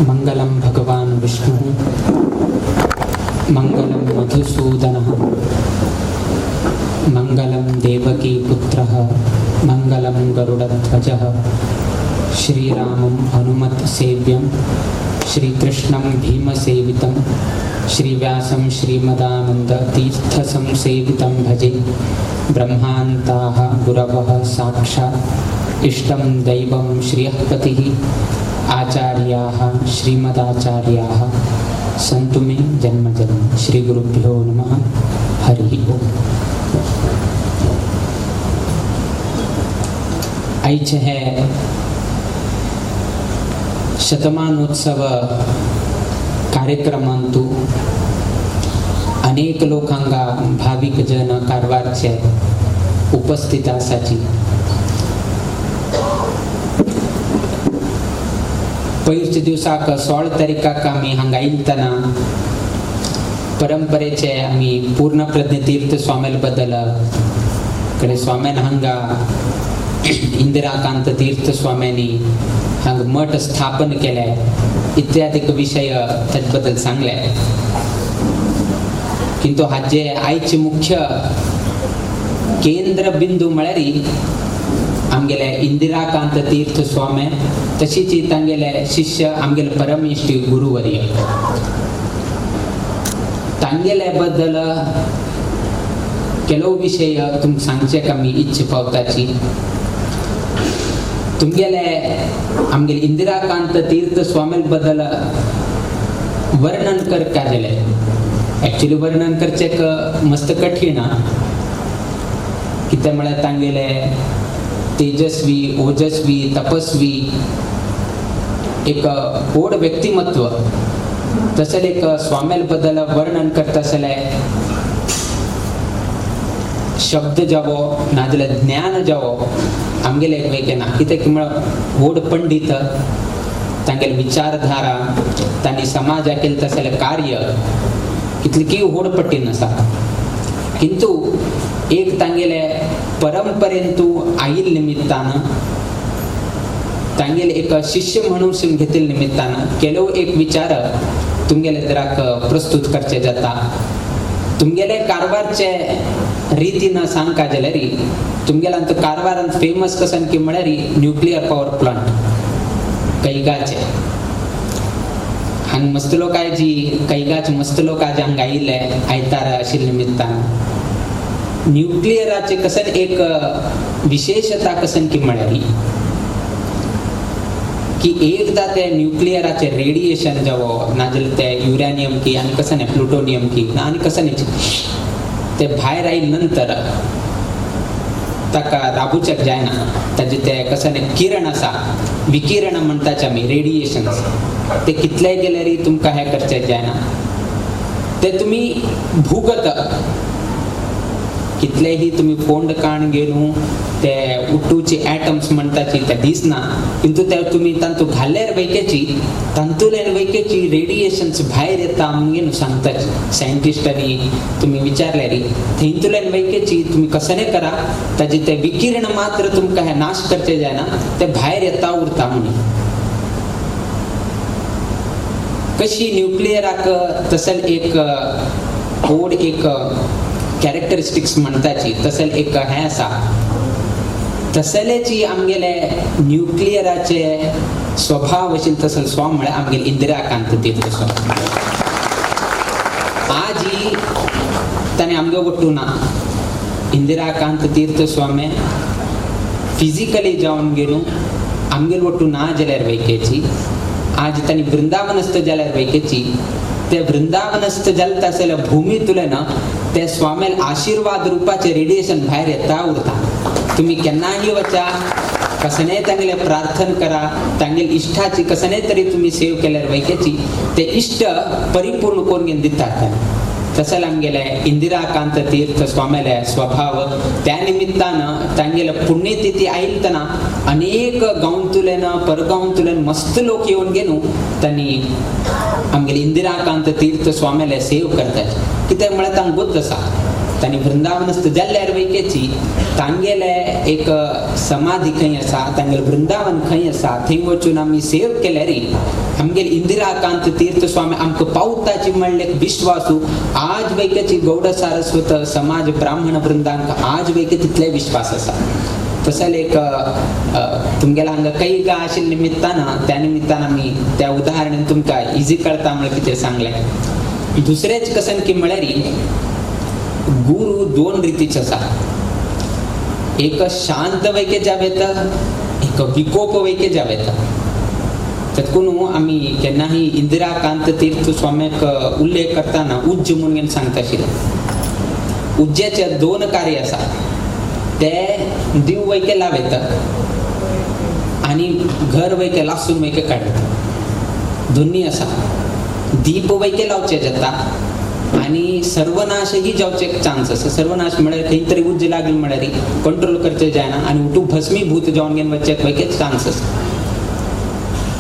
मंगलं भगवान् विष्णुः, मंगलं मधुसूदनः, मंगलं देवकी पुत्रः, मंगलं गरुडध्वजः, श्रीरामं हनुमत् सेव्यं, श्रीकृष्णं भीमसेवितं, श्रीव्यासं श्रीमदानंद तीर्थसंसेवितं भजे। ब्रह्मान्ताः गुरवः साक्षात् इष्टं दैवं श्रियःपतिः, आचार्याः श्रीमदाचार्याः सन्तु मे जन्म जन्म। श्री गुरुभ्यो नमः। हरि ओम। आयचे हे शतमानोत्सव कार्यक्रमांतु अनेक लोकांगा भाविक जन कारवारचे उपस्थित आसाची। पयरच्या दिवसाक 16 तारीखाक आमी हांगा आयिल्लतना परंपरेचे आमी पूर्णप्रज्ञ तीर्थ स्वाम्याल बद्दल कडे स्वाम्यान हांगा इंदिराकांत तीर्थ स्वाम्यांनी हांगा मठ स्थापन केले इत्यादी विषय त्याच बद्दल सांगले। किंतु हाजे आयचे मुख्य केंद्र बिंदू म्हळ्यार आमगेले इंदिराकांत तीर्थ स्वामी तशीच तांगेले शिष्य आमगेले परमेष्ठी गुरुवर्य तांगेले बद्दल ಕೆಲವು विषय तुमकां सांगचे आमी इच्छा पावताची। तुमगेले आमगेले इंदिराकांत तीर्थ स्वामी बद्दल वर्णन करका जाल्यार एक्चुअली वर्णन करचें मस्त कठीण आ। कितें म्हळ्यार तांगेले तेजस्वी ओजस्वी तपस्वी एक व्हड व्यक्तिमत्व तशें एक स्वाम्याल बद्दल वर्णन करता जाल्यार शब्द जावो नाजाल्यार ज्ञान जावो आमगेले एक वेगळें ना। कित्याक म्हळ्यार व्हड पंडीत तांगेले विचारधारा तांणी समाजाक केलें तशें कार्य कितली व्हड पटीन आसा। किंतु एक तांगेले परंपरेंतु आयिल्ले निमित्तान तांगेले एक शिष्य म्हणून घेतिल्ले निमित्तान ಕೆಲವು एक विचार तुमगेले तराक प्रस्तुत करचे जाता। तुमगेले कारवारचे रीतीन सांगका जाल्यार तुमगेले आमचो कारवारान फेमस कसन की म्हळ्यार न्युक्लियर पॉवर प्लांट कैगाचे। हांगा मस्त लोक जी कैगाचे मस्त लोक आज हांगा आयिल्ले आयतार आशिल्ले निमित्तान न्युक्लियराचे कसन एक विशेषता कसन की म्हळ्यार की एकदा ते न्युक्लियराचे रेडिएशन जावो नाजाल्यार ते युरेनियम की आनी कसन प्लुटोनियम की आनी कसन ते भायर आयले नंतर ताका राबूचेक जायना। ताजे ते कसन किरण आसा विकिरण म्हणटाचे आमी रेडिएशन ते कितलेय गेल्यार तुमकां हें करचें जायना। ते तुमी भुगत कितलेही तुमी फोंड काण घेवन ते उट्टूचे एटम्स म्हणटाची ते दिसना किंतु ते तुमी तांतू घाल्यार वैकेची तांतूल्यान वैकेची रेडिएशन्स भायर येता म्हणून सांगताची सायंटिस्टांनी तुमी विचारल्यार थंयतल्यान वैकेची तुमी कसने करा ताजे ते विकिरण मात्र तुमकां हें नाश करचें जायना ते भायर येता उरता म्हणून। कशी न्युक्लियराक तसल एक व्हड एक कॅरेक्टरिस्टिक्स म्हणटाची तसल एक हें आसा तसलेची आमगेले न्युक्लियराचे स्वभाव आशिल्ले तसल स्वाम म्हळ्यार आमगेले इंदिराकांत तीर्थ स्वामी। आजी ताणें आमगे वट्टू ना इंदिराकांत तीर्थ स्वामी फिजिकली जावन गेलो आमगेल वट्टू ना जाल्यार वैकेची आज तांणी वृंदावनस्थ जाल्यार वैकेची ते वृंदावनस्थ जाता आसल्यार भुमींतल्यान ते स्वाम्याल आशिर्वाद रुपाचे रेडिएशन भायर येता उरता। तुमी केन्नाय वचा कसने तांगेले प्रार्थना करा तांगेले इश्टाची कसने तरी तुमी सेव केल्यार वैकेची ते इश्ट परिपूर्ण करून घेवन दितात। तशें आमगेले इंदिराकांत तीर्थ स्वाम्याले स्वभाव त्या निमित्तान तांगेले पुण्यतिथी आयिल्लतना अनेक गांवतुल्यान परगांवतुल्यान मस्त लोक येवन घेवन तांणी आमगेले इंदिराकांत तीर्थ स्वाम्याले सेव करतात। कित्याक म्हळ्यार तांकां गोत आसा तांणी वृंदावनस्थ जाल्ल्यार वैकेची तांगेले एक समाधी खंय आसा, तांगेले वृंदावन खंय आसा थंय वचून आमी सेव केल्यार आमगेले इंदिराकांत तीर्थ स्वामी आमकां पावताची म्हणले विश्वासू आज वैकेची गौड सारस्वत समाज ब्राह्मण वृंदांक आज वैके तितले विश्वास आसा. तसले एक तुमगेला हांगा काही गा आशिल्ले निमित्तान त्या निमित्तान आमी त्या उदाहरणान तुमकां इजी कळता म्हळ्यार कितें सांगलें. दुसरेंच कसन की म्हळ्यार गुरु दोन रितीचे आसा, एक शांत वैके जावं येता, एक विकोप वैके जावं येता. तेतून आमी केन्नाही इंदिराकांत तीर्थ स्वाम्याक उल्लेख करतना उज्ज म्हणून सांगता आशिल्ले. उज्ज्याचे दोन कार्य आसा, ते दिव वैके लावयता आनी घर वैके लासून वैके काडटा, दोन्ही आसा. दीप वैके लावचे जाता आनी सर्वनाशही जावचे चान्स आसा. सर्वनाश म्हळ्यार खंय तरी उज्ज लागली म्हळ्यार कंट्रोल करचे जायना आनी उठू भस्मीभूत जावन घेवन वचचे वैके चान्स आसा.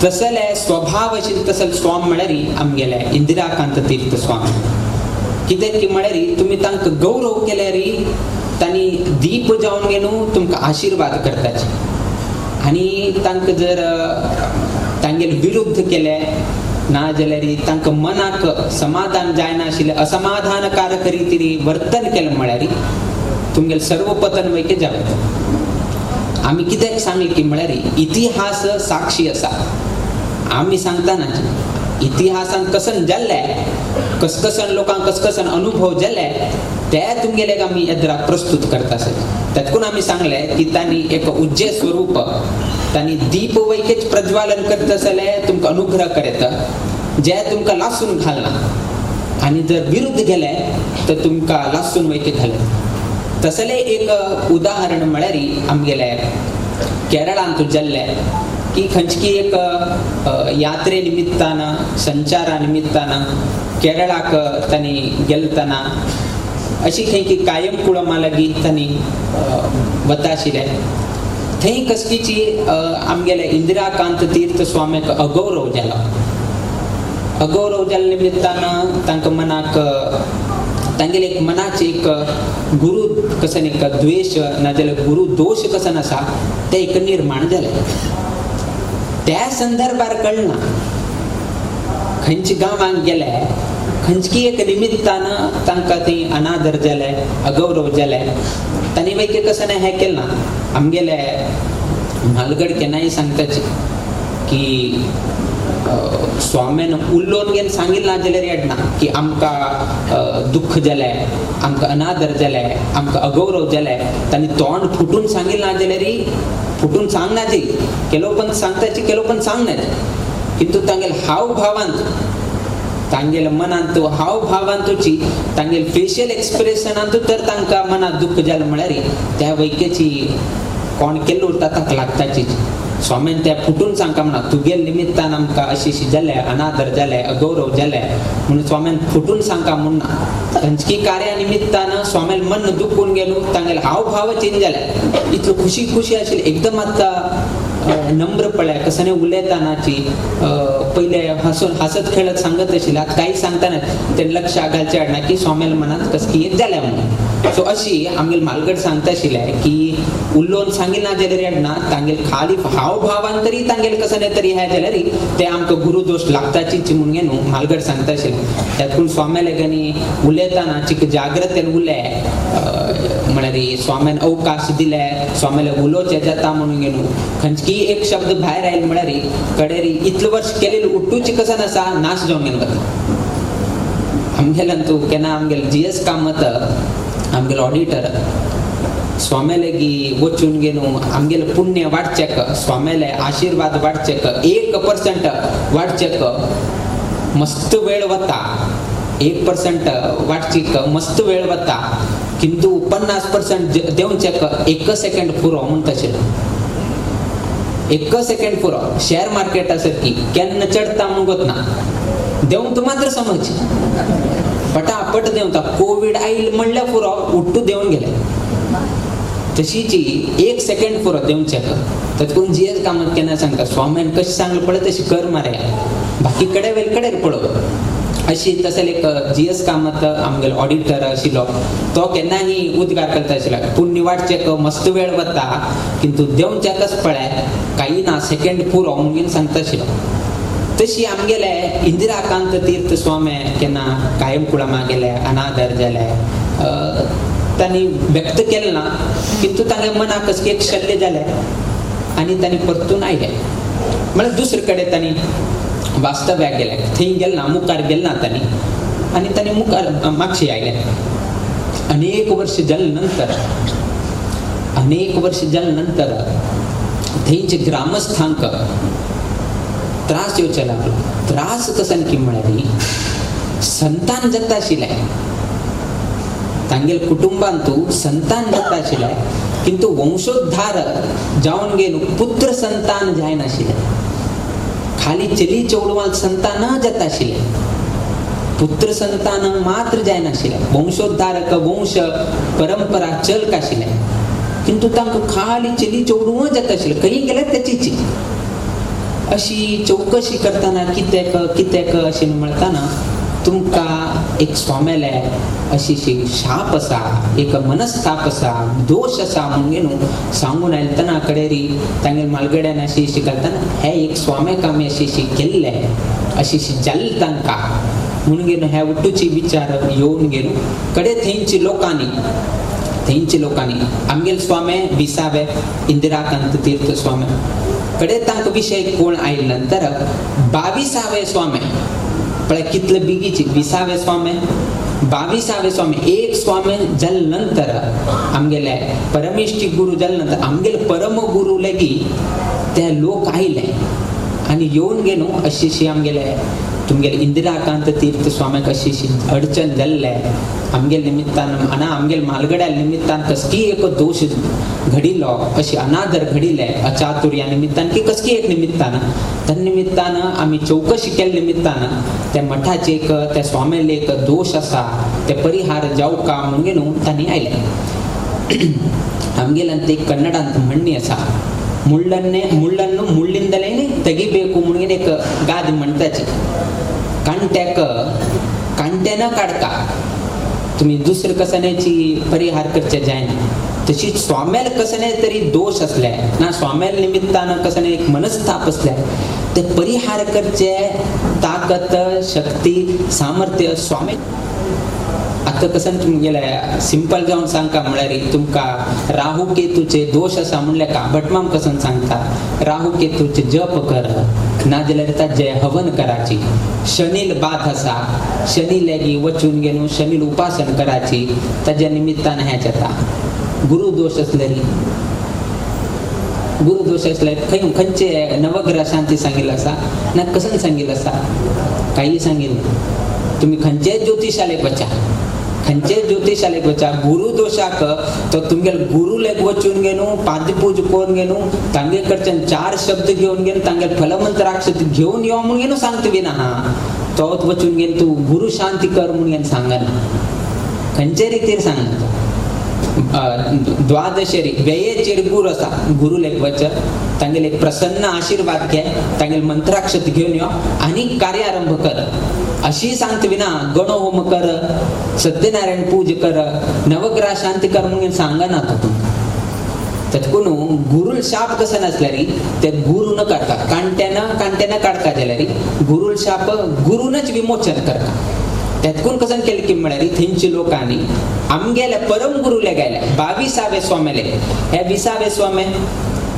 तसले स्वभाव आशिल्ले तसले स्वाम म्हळ्यार आमगेले इंदिराकांत तीर्थ स्वामी. कित्याक की म्हळ्यार तुमी तांकां गौरव केल्यार तांणी दीप जावन घेवन तुमकां आशिर्वाद करताचे आनी तांकां जर तांगेले विरुद्ध केले ना जाल्यार तांकां मनाक समाधान जायनाशिल्लें असमाधानकारक रितीन वर्तन केलें म्हळ्यार तुमगेलें सर्व पतन वैके जावं. आमी कित्याक सांगलें की म्हळ्यार इतिहास साक्षी आसा. आमी सांगतना इतिहासान कसन जाल्लें, कसकसन लोकांक कसकसन अनुभव जाले ते तुमगेले आमी येद्राक प्रस्तुत करता आसत. तेतकून आमी सांगलें की तांणी एक उज्जे स्वरूप तांणी दीप वैकेच प्रज्वालन करता जाल्यार तुमकां अनुग्रह करता जे तुमकां लासून घालना आनी जर विरुद्ध गेले तर तुमकां लासून वैके घाले. तसलें एक उदाहरण म्हळ्यार आमगेले केरळांत जाल्लें की खंयची एक यात्रे निमित्तान संचारा निमित्तान केरळाक तांणी गेलतना अशी खंय की कायम कुळमा लागीं तांणी वता आशिल्ले. थंय कसकीची आमगेले इंदिराकांत तीर्थ स्वाम्याक अगौरव जालो. अगौरव जाल्ले निमित्तान तांकां मनाक तांगेले एक मनाचे एक गुरु कसन एक द्वेश नाजाल्यार गुरु दोश कसन आसा ते एक निर्माण जालें. त्या संदर्भार कळना खंयच्या गांवांत गेले खंयची एक निमित्तान तांकां थंय अनादर जाले अगौरव जाले तांणी मागीर कसं हें केलें ना. आमगेले म्हालगड केन्नाय सांगताचे की स्वाम्यान उलोवन घेवन सांगिल्लें ना जाल्यार येना की आमकां दुख्ख जालें, आमकां अनादर जालें, आमकां अगौरव जालें. तांणी तोंड फुटून सांगिल्लें ना जाल्यार फुटून सांगना जी केलो पण सांगताची केलो पण सांगना, किंतु तांगेले हावभावांत तांगेले मनांत हावभावांतूची तांगेले फेशियल एक्सप्रेशनांतू तर तांकां मनांत दुख्ख जालें म्हळ्यार त्या वैकेची कोण केल्लो उरता ताका लागताची. स्वाम्यान त्या फुटून सांगता म्हणा तुगेले निमित्तान आमकां अशी अशी जालें, अनादर जालें, अगौरव जालें म्हणून स्वाम्यान फुटून सांगता म्हूण ना. तांची कार्या निमित्तान स्वाम्यान मन दुखून गेलो, तांगेले हावभाव चेंज जाले. इतलो खुशी खुशी आशिल्ले एकदम आतां नम्र पळय कसने उलयतानाची पयले हांसून हांसत खेळत सांगत आशिल्ले, आतां कांय सांगतना ते लक्ष घालचें हाडना की स्वाम्याल्या मनांत कसकी एक जालें म्हणून. सो अशी आमगेले म्हालगड सांगता आशिल्ले की उलोवन सांगिल्लें ना जाल्यार येना, तांगेले खाली हावभावान तरी तांगेले कसने तरी हें जाल्यार ते आमकां गुरुदोश लागताची म्हणून न्हू म्हालगड सांगता आशिल्ले. त्यातून स्वाम्याले आनी उलयतना चिक जाग्रतेन उलय म्हळ्यार स्वाम्यान अवकाश दिले, स्वाम्याले उलोवचें जाता म्हणून न्हू खंयची एक शब्द भायर आयले म्हळ्यार कडेरी इतले वर्ष केलेले उट्टूची कसन आसा नाश जावन गेलो वता. आमगेल्यान तूं केन्ना आमगेले जी एस कामत आमगेलो ऑडिटर स्वाम्याले वचून घेवन आमगेले पुण्य वाडचेक, स्वाम्याले आशिर्वाद वाडचेक, 1% वाडचेक मस्त वेळ वता, 1% वाडचीक मस्त वेळ वता, किंतु 50% देवचेक 1 सेकंड पुरो म्हणटा. 1 सेकंड पुरो. शेअर मार्केटा सारकी केन्ना चडता म्हूण गोतना, देवूं तूं मात्र समज पटापट देंवता. कोवीड आयल म्हणल्यार पुरो उट्टू देंवन गेले. तशीची 1 सेकंड पुरो देंवचेक. तातूंत जी एस कामत केन्ना सांगता स्वाम्यान कशें सांगलें पळय तशें कर मारे, बाकी कडे वेल कडेर पळोव. अशी तशें एक जी एस कामत आमगेलो ऑडिटर आशिल्लो तो केन्नाय उद्गार करता आशिल्लो पूण निवाडचेक मस्त वेळ वता किंतु देंवच्याकच पळय काही ना सेकंड पुरो म्हणून सांगता आशिल्लो. तशी आमगेले इंदिराकांत तीर्थ स्वामी केन्ना कायम कुळामा गेले अनादर जाले तांणी व्यक्त केलें ना किंतु तांगे मनाक कसली एक शल्य जालें आनी तांणी परतून आयले म्हळ्यार दुसरे कडेन तांणी वास्तव्याक गेले थंय गेले ना मुखार गेले ना तांणी आनी तांणी मुखार मागशी आयले. अनेक वर्ष जाले नंतर अनेक वर्ष जाले नंतर थंयचे ग्रामस्थांक त्रास येवचे लागलो. त्रास कसन की म्हळ्यार संतान जाता आशिल्लें तांगेले कुटुंबांतू संतान जाता आशिल्लें किंतु वंशोद्धार जावन गेलो पुत्र संतान जायनाशिल्लें. खाली चली चेडवां संतान जाता आशिल्लें पुत्र संतान मात्र जायनाशिल्लें. वंशोद्धारक वंश परंपरा चलक आशिल्लें किंतु तांकां खाली चली चेडवां जाता आशिल्लें खंय गेल्यार तेचीच. अशी चौकशी करतना कित्याक कित्याक अशें म्हणतना तुमकां एक स्वाम्याले अशी शाप आसा एक मनस्ताप आसा दोश आसा म्हणून न्हू सांगून आयतना कडेरी तांगेर मालगड्यान अशी अशी करतना हे एक स्वाम्याक आमी अशी अशी केल्ले अशी अशी जाल्ले तांकां म्हणून गेलो ह्या वट्टूची विचार येवन गेलो कडे थंयची लोकांनी आमगेले स्वामे विसावे इंदिराकांत तीर्थ स्वामे कडे तांकां विशय कोण आयले नंतर 22वे स्वामे पळय कितले बेगीची 20वे स्वामे 22वे स्वामी एक स्वामी जाले नंतर आमगेले परमेश्टी गुरु जाले नंतर आमगेले परम गुरु लेगी ते लोक आयले आनी येवन गेलो अशी अशी आमगेले तुमगेले इंदिराकांत तीर्थ स्वाम्याक अशी अशी अडचण जाल्ले आमगेले निमित्तान आनी आमगेले म्हालगड्या निमित्तान कसकी एक दोश घडिल्लो अशी अनादर घडिल्ले अचातुर्या निमित्तान की कसकी एक निमित्तान त्या निमित्तान आमी चौकशी केल्ल्या निमित्तान त्या मठाचे एक त्या स्वाम्याले एक दोश आसा ते परिहार जावका म्हणून न्हू तांणी आयले. आमगेल्यान ते कन्नडांत म्हणणी आसा ಮುಳ್ಳನ್ನು ಮುಳ್ಳಿಂದಲೇ ತೆಗಿಬೇಕು म्हणून एक गाद म्हणताची. कांट्याक कांट्यान काडका तुम्ही दुसरे कसण्याची परिहार करचे जायना तशी स्वाम्याला कसने तरी दोष असले ना स्वाम्याला निमित्तानं कसने एक मनस्ताप असले ते परिहार करचे ताकद शक्ती सामर्थ्य स्वामी. आतां कसन तुमगेले सिंपल जावन सांगका म्हळ्यार तुमकां राहू केतूचे दोश आसा म्हणल्यार काबटमाम कसन सांगता राहू केतूचे जप कर ना जाल्यार ताजे हवन कराची. शनील बाथ आसा शनी लेगी वचून घेवन शनील उपासन कराची ताज्या निमित्तान हें जाता. गुरु दोश आसल्यार गुरु दोश आसल्यार खंय खंयचे नवग्रह शांती सांगिल्लें आसा ना कसन सांगिल्लें आसा काही सांगिल्लें. तुमी खंयचेय ज्योतिशालेक वचा खंयचेय ज्योतिशालेक वचा गुरु दोशाक तो तुमगेले गुरुलेक वचून घेवन पादपूज करून घेवन तांगे कडच्यान 4 शब्द घेवन घेवन तांगेले फलमंत्राक्षत घेवन यो म्हणून घेवन सांगता बी ना हा तो वचून घेवन तूं गुरु शांती कर म्हणून घेवन सांगना खंयचे रितीर सांगना तो. द्वादशेरी व्ययेचेर गुरु आसा गुरुलेक वच तांगेले प्रसन्न आशिर्वाद घे तांगेले मंत्राक्षत घेवन यो आनी कार्यारंभ कर अशी सांगता विना गणहोम कर सत्यनारायण पूज कर नवग्रह शांती कर म्हणून सांगना तो तुमकां. तेतकून गुरुल शाप कसं नासल्यार ते गुरु न काडटा कांट्यान कांट्यान काडटा जाल्यार गुरुल शाप गुरुनच विमोचन करता. तेतकून कसन केलें की म्हळ्यार थंयच्या लोकांनी आमगेले परम गुरुले गायले 22वे स्वाम्याले हे 20वे स्वामे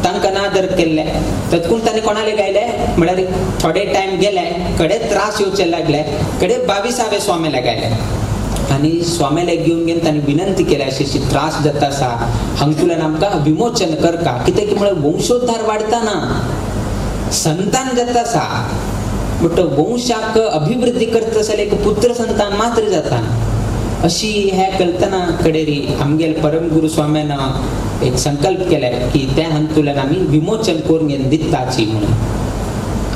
तांकां नादर केल्ले तेतकून तांणी कोणाले गायले म्हळ्यार थोडे टायम गेले कडे त्रास येवचे लागले कडे 22वे स्वाम्याले गायले आनी स्वाम्याले घेवन घेवन तांणी विनंती केली अशी अशी त्रास जाता आसा हांगतुल्यान आमकां विमोचन करका कित्याक की म्हळ्यार वंशोद्धार वाडटा ना संतान जाता आसा बट वंशाक अभिवृद्धी करता जाल्यार एक पुत्र संतान मात्र जाता. अशी हे कल्पना कडेरी आमगेले परम गुरु स्वाम्यान एक संकल्प केले की त्या हातूंतल्यान आमी विमोचन करून घेवन दिताची म्हणून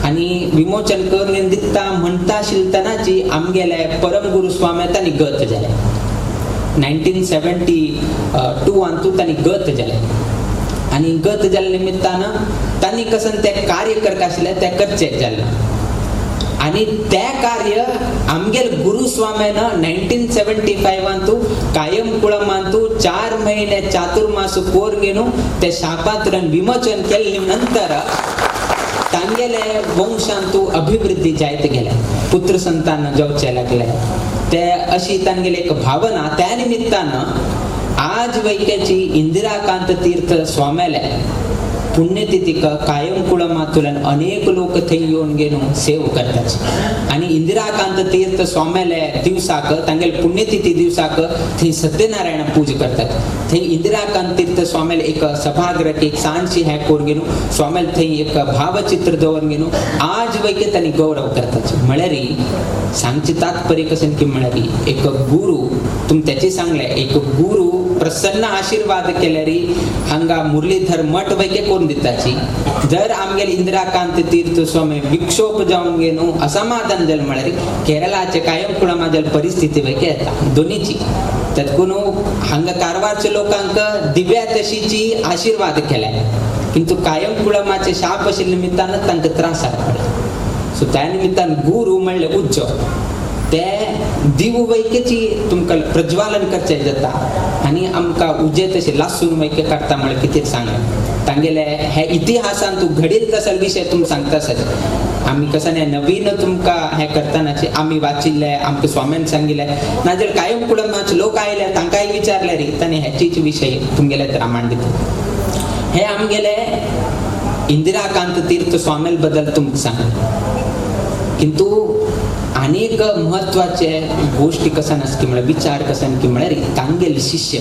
आनी विमोचन करून घेवन दिता म्हणटा आशिल्लतनाची आमगेले परम गुरु स्वाम्या तांणी गत जाले 1972 हातूंत तांणी गत जाले आनी गत जाल्ल्या निमित्तान तांणी कसन तें कार्य करता आशिल्लें तें करचें जालें. आनी तें कार्य आमगेल गुरुस्वाम्यान 1975 कायमकुळमांतू 4 महिने चातुर्मास कोर घेवन ते शापांतल्यान विमोचन केले नंतर तांगेले वंशांतू अभिवृद्धी जायत गेले, पुत्र संतान जावचे लागले. ते अशी तांगेली एक भावना. त्या निमित्तान आज वैक्याची इंदिराकांत तीर्थ स्वाम्याले पुण्यतिथीक कायमकुळमांतल्यान अनेक लोक थंय येवन घेवन सेव करतात. आनी इंदिराकांत तीर्थ स्वाम्याले दिवसाक तांगेले पुण्यतिथी दिवसाक थंय सत्यनारायण पूजा करतात. थंय इंदिराकांत तीर्थ स्वाम्याले एक सभागृह एक सांजशी हें करून घेवन स्वाम्याले थंय एक भावचित्र दवरून घेवन आज वैके तांणी गौरव करतात. म्हळ्यार सांगचे तात्पर्य कशें की म्हळ्यार एक गुरु तुम त्याचे सांगले एक गुरु प्रसन्न आशीर्वाद केल्यार हांगा मुरलीधर मठ वैके करून दिताची. जर आमगेले इंदिराकांत तीर्थ स्वामी विक्षोभ जावन घेवन असमाधान जालें म्हळ्यार केरळाचे कायमकुळमा जाल परिस्थिती वैके येता दोनीची. तेतकून हांगा कारवारच्या लोकांक दिव्या तशीची आशीर्वाद केले, किंतु कायमकुळमाचे शाप आशिल्ल्या निमित्तान तांकां त्रास पडले. सो त्या निमित्तान गुरु म्हणले उज्जो ते दिव वैकेची तुमकां प्रज्वालन करचें जाता आनी आमकां उजे तशें लासून वैके काडटा म्हळ्यार कितें सांगलें. तांगेले हे इतिहासान तूं घडील तसो विशय तुमकां सांगता आसा. आमी कसं न्ही नवीन तुमकां हें करतानाचे आमी वाचिल्ले, आमकां स्वाम्यान सांगिल्लें, नाजाल्यार कायमकुळमाचे लोक आयले तांकांय विचारले रे तांणी हेचीच विशय तुमगेले रामायण दिता. हे आमगेले इंदिराकांत तीर्थ स्वाम्याल बद्दल तुमकां सांगलें. किंतु अनेक महत्वाचे गोष्टी कसन आसा की म्हळ्यार विचार कसन की म्हळ्यार तांगेले शिष्य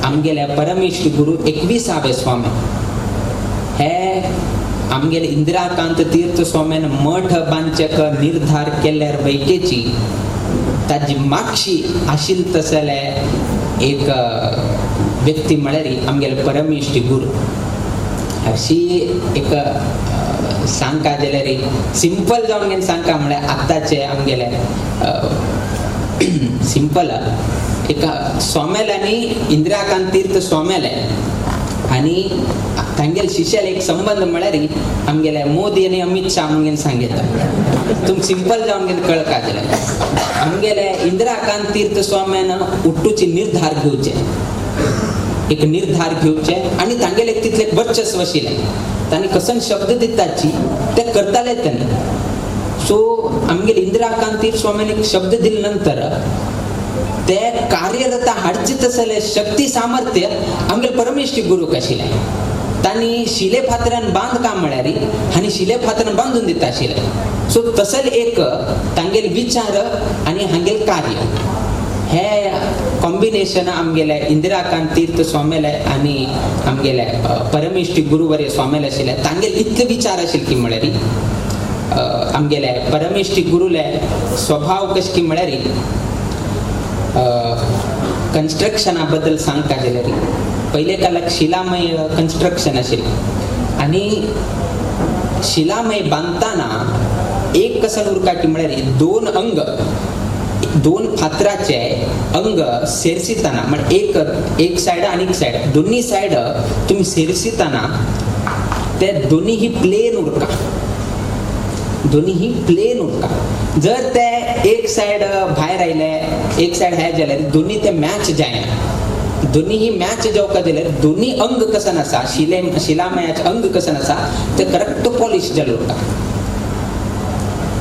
आमगेले परमेश्वर गुरु 21वे स्वामी हे आमगेले इंदिराकांत तीर्थ स्वाम्यान मठ बांदचेक निर्धार केल्यार वैकेची ताजी मागशी आशिल तसले एक व्यक्ती म्हळ्यार आमगेले परमेश्वर गुरु. अशी एक सांगका जाल्यार सिंपल जावन घेवन सांगका म्हळ्यार आतांचे आमगेले सिंपल एका स्वाम्याले इंदिराकांत तीर्थ स्वाम्याले आनी तांगेले शिष्याले एक संबंध म्हळ्यार आमगेले मोदी आनी अमित शाह म्हणून सांगता. तुम सिंपल जावन घेवन कळका जाल्यार आमगेले इंदिराकांत तीर्थ स्वाम्यान उट्टूचे निर्धार घेवचे, एक निर्धार घेवचे आनी तांगेले तितले वर्चस्व आशिल्लें. तांणी कसन शब्द दिताची ते करताले तांणी. सो आमगेले इंदिराकांत तीर्थ स्वाम्यान एक शब्द दिले नंतर ते कार्यरत हाडचे तसले शक्ती सामर्थ्य आमगेले परमेश्वर गुरूक आशिल्लें. तांणी शिले फातरान बांदकाम म्हळ्यार आनी शिले फातरान बांदून दिता आशिल्लें. सो तसले एक तांगेले विचार आनी हांगेले कार्य हे कॉम्बिनेशन आमगेले इंदिराकांत तीर्थ स्वाम्याले आनी आमगेले परमेश्वर गुरुवर्य स्वाम्याले आशिल्ले. तांगेले इतले विचार आशिल्ले की म्हळ्यार आमगेले परमेश्वर गुरुले स्वभाव कशें की म्हळ्यार कन्स्ट्रक्शना बद्दल सांगता जाल्यार पयले काळाक शिलामय कन्स्ट्रक्शन आशिल्लें आनी शिलामय बांदताना एक कसल उरका की म्हळ्यार दोन अंग दोन फातराचे अंग सेरसिताना म्हणजे एक एक सायड आनी एक सायड दोन्ही सायड तुम्ही सेरसिताना ते दोन्हीही प्लेन उरका, दोन्हीही प्लेन उरका. जर ते एक सायड भायर आयले एक सायड हे जाल्यार दोन्ही ते मॅच जायना. दोन्हीही मॅच जावका जाल्यार दोन्ही अंग कसन आसा शिले शिलामयाचे अंग कसन आसा ते करेक्ट पॉलिश जालें उरता.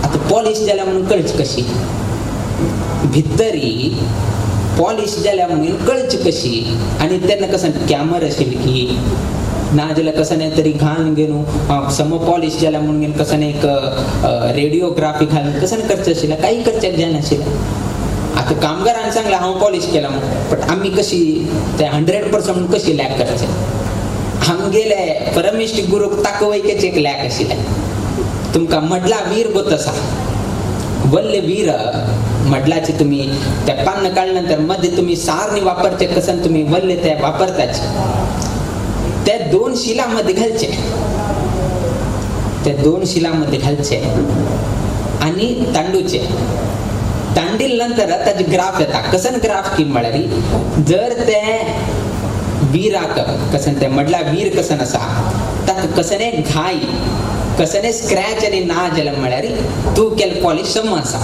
आतां पॉलिश जाल्या म्हणून कळची कशी भितरी पॉलिश जाल्या म्हणून कळची कशी आनी तेन्ना कसं कॅमरा आशिल्ली की ना जाल्यार कसं नाही तरी घालून घेवन सम पॉलिश जाल्या म्हणून घेवन कसं एक रेडिओग्राफी घालून कसं करचें आशिल्लें काही करचें जायनाशिल्लें. आतां कामगारान सांगलें हांव पॉलिश केला म्हणून, बट आमी कशी ते 100% कशी लॅक करचें. आमगेले परमेश्वर गुरूक ताकवयकेचें एक लॅक आशिल्लें. तुमकां मडला वीर गोत आसा, वल्ले वीर मडलाचे तुमी त्या पान्न काडल्या नंतर मध्ये तुमी सारणी वापरचे कसन तुमी वल्ले ते वापरताचे त्या दोन शिलामध्ये घालचे, त्या दोन शिलामध्ये घालचे आणि तांडूचे तांडील नंतर ताजे ग्राफ येता. कसन ग्राफ की म्हळ्यार जर ते वीराक कसन ते मडला वीर कसन आसा ताका कसने घाय कसने स्क्रॅच आनी ना जालें म्हळ्यार तूं केल्लें पॉलिश सम आसा.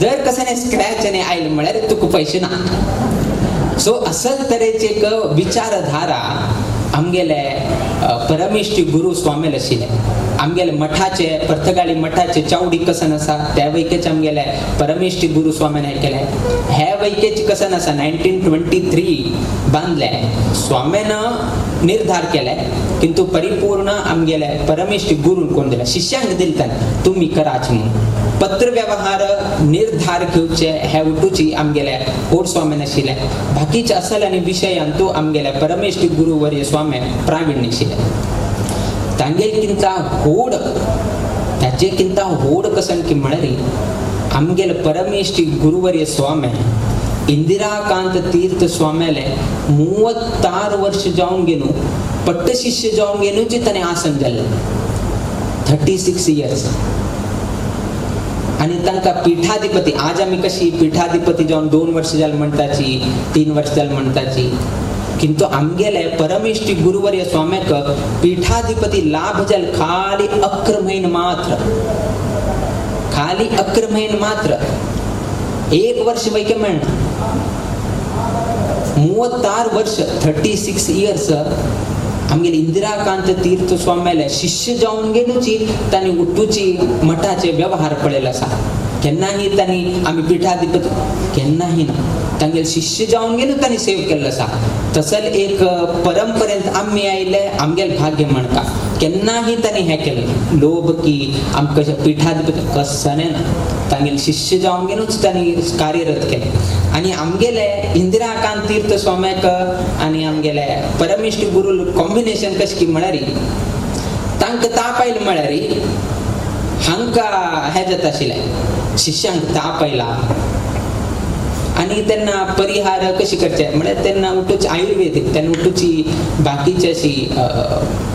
जर कसने स्क्रॅच आनी आयलें म्हळ्यार तुका पयशे ना. सो असल तरेची एक विचारधारा आमगेले परमेश्टी गुरू स्वामील आशिल्ले. आमगेले मठाचे पर्तगाळी मठाचे चावडी कसन आसा त्या वैकेचे आमगेले परमेश्टी गुरू स्वामीन हें केलें. हे वैकेचे कसन आसा 1923 बांदले स्वामीन निर्धार केले, किंतु परिपूर्ण आमगेले परमेश्टी गुरून कोण दिले शिष्यांक दिले ताणें तुमी कराच म्हणून. पत्र व्यवहार निर्धार घेवचे हे उठूची आमगेले होड स्वामीन आशिल्ले. बाकीचे असल आनी विशयान तूं आमगेले परमेश्टी गुरू वर्य स्वामी प्रावीण्य आशिल्ले. तांगेल किंता होड ताचे किंता होड कसन की म्हळ्यार आमगेले परमेश्टी गुरुवर्य स्वामी इंदिराकांत तीर्थ स्वाम्याले 36 वर्ष जावन गेलो पट्ट शिष्य जावन गेलो ताणें आसन जाल्लें 36 इयर्स. आनी तांकां पिठाधिपती आज आमी कशी पिठाधिपती जावन 2 वर्ष जालें म्हणटाची 3 वर्ष जालें म्हणटाची, किंतु आमगेले परमेश्टी गुरुवर्य स्वाम्याक पीठाधिपती लाभ जाले खाली 11 म्हयने मात्र, खाली 11 म्हयने मात्र, 1 वर्ष वैके मेळना. 36 वर्ष 36 इयर्स आमगेले इंदिराकांत तीर्थ स्वाम्याले शिष्य जावन गेलोची तांणी उठूची मठाचे व्यवहार पळयलो आसा. केन्नाही तांणी आमी पिठाधिपती केन्नाही ना, तांगेले शिष्य जावन गेलो तांणी सेव केल्लो आसा. तसल एक परंपरेंत आमी आयिल्ले आमगेले भाग्य म्हणटा केन्नाही तांणी हें केलें लोभ की आमकां पिठाधिपती कसने ना, तांगेले शिष्य जावन गेलोच तांणी कार्यरत केलें. आनी आमगेले इंदिराकांत तीर्थ स्वाम्याक आनी आमगेले परमेश्टी गुरू कॉम्बिनेशन कशें की म्हळ्यार तांकां ताप आयलो म्हळ्यार हांकां हें जाता आशिल्लें शिष्यांक ताप आयला आनी तेन्ना परिहार कशी करचे म्हळ्यार तेन्ना उठूची आयुर्वेदीक तेन्ना उठूची बाकीची अशी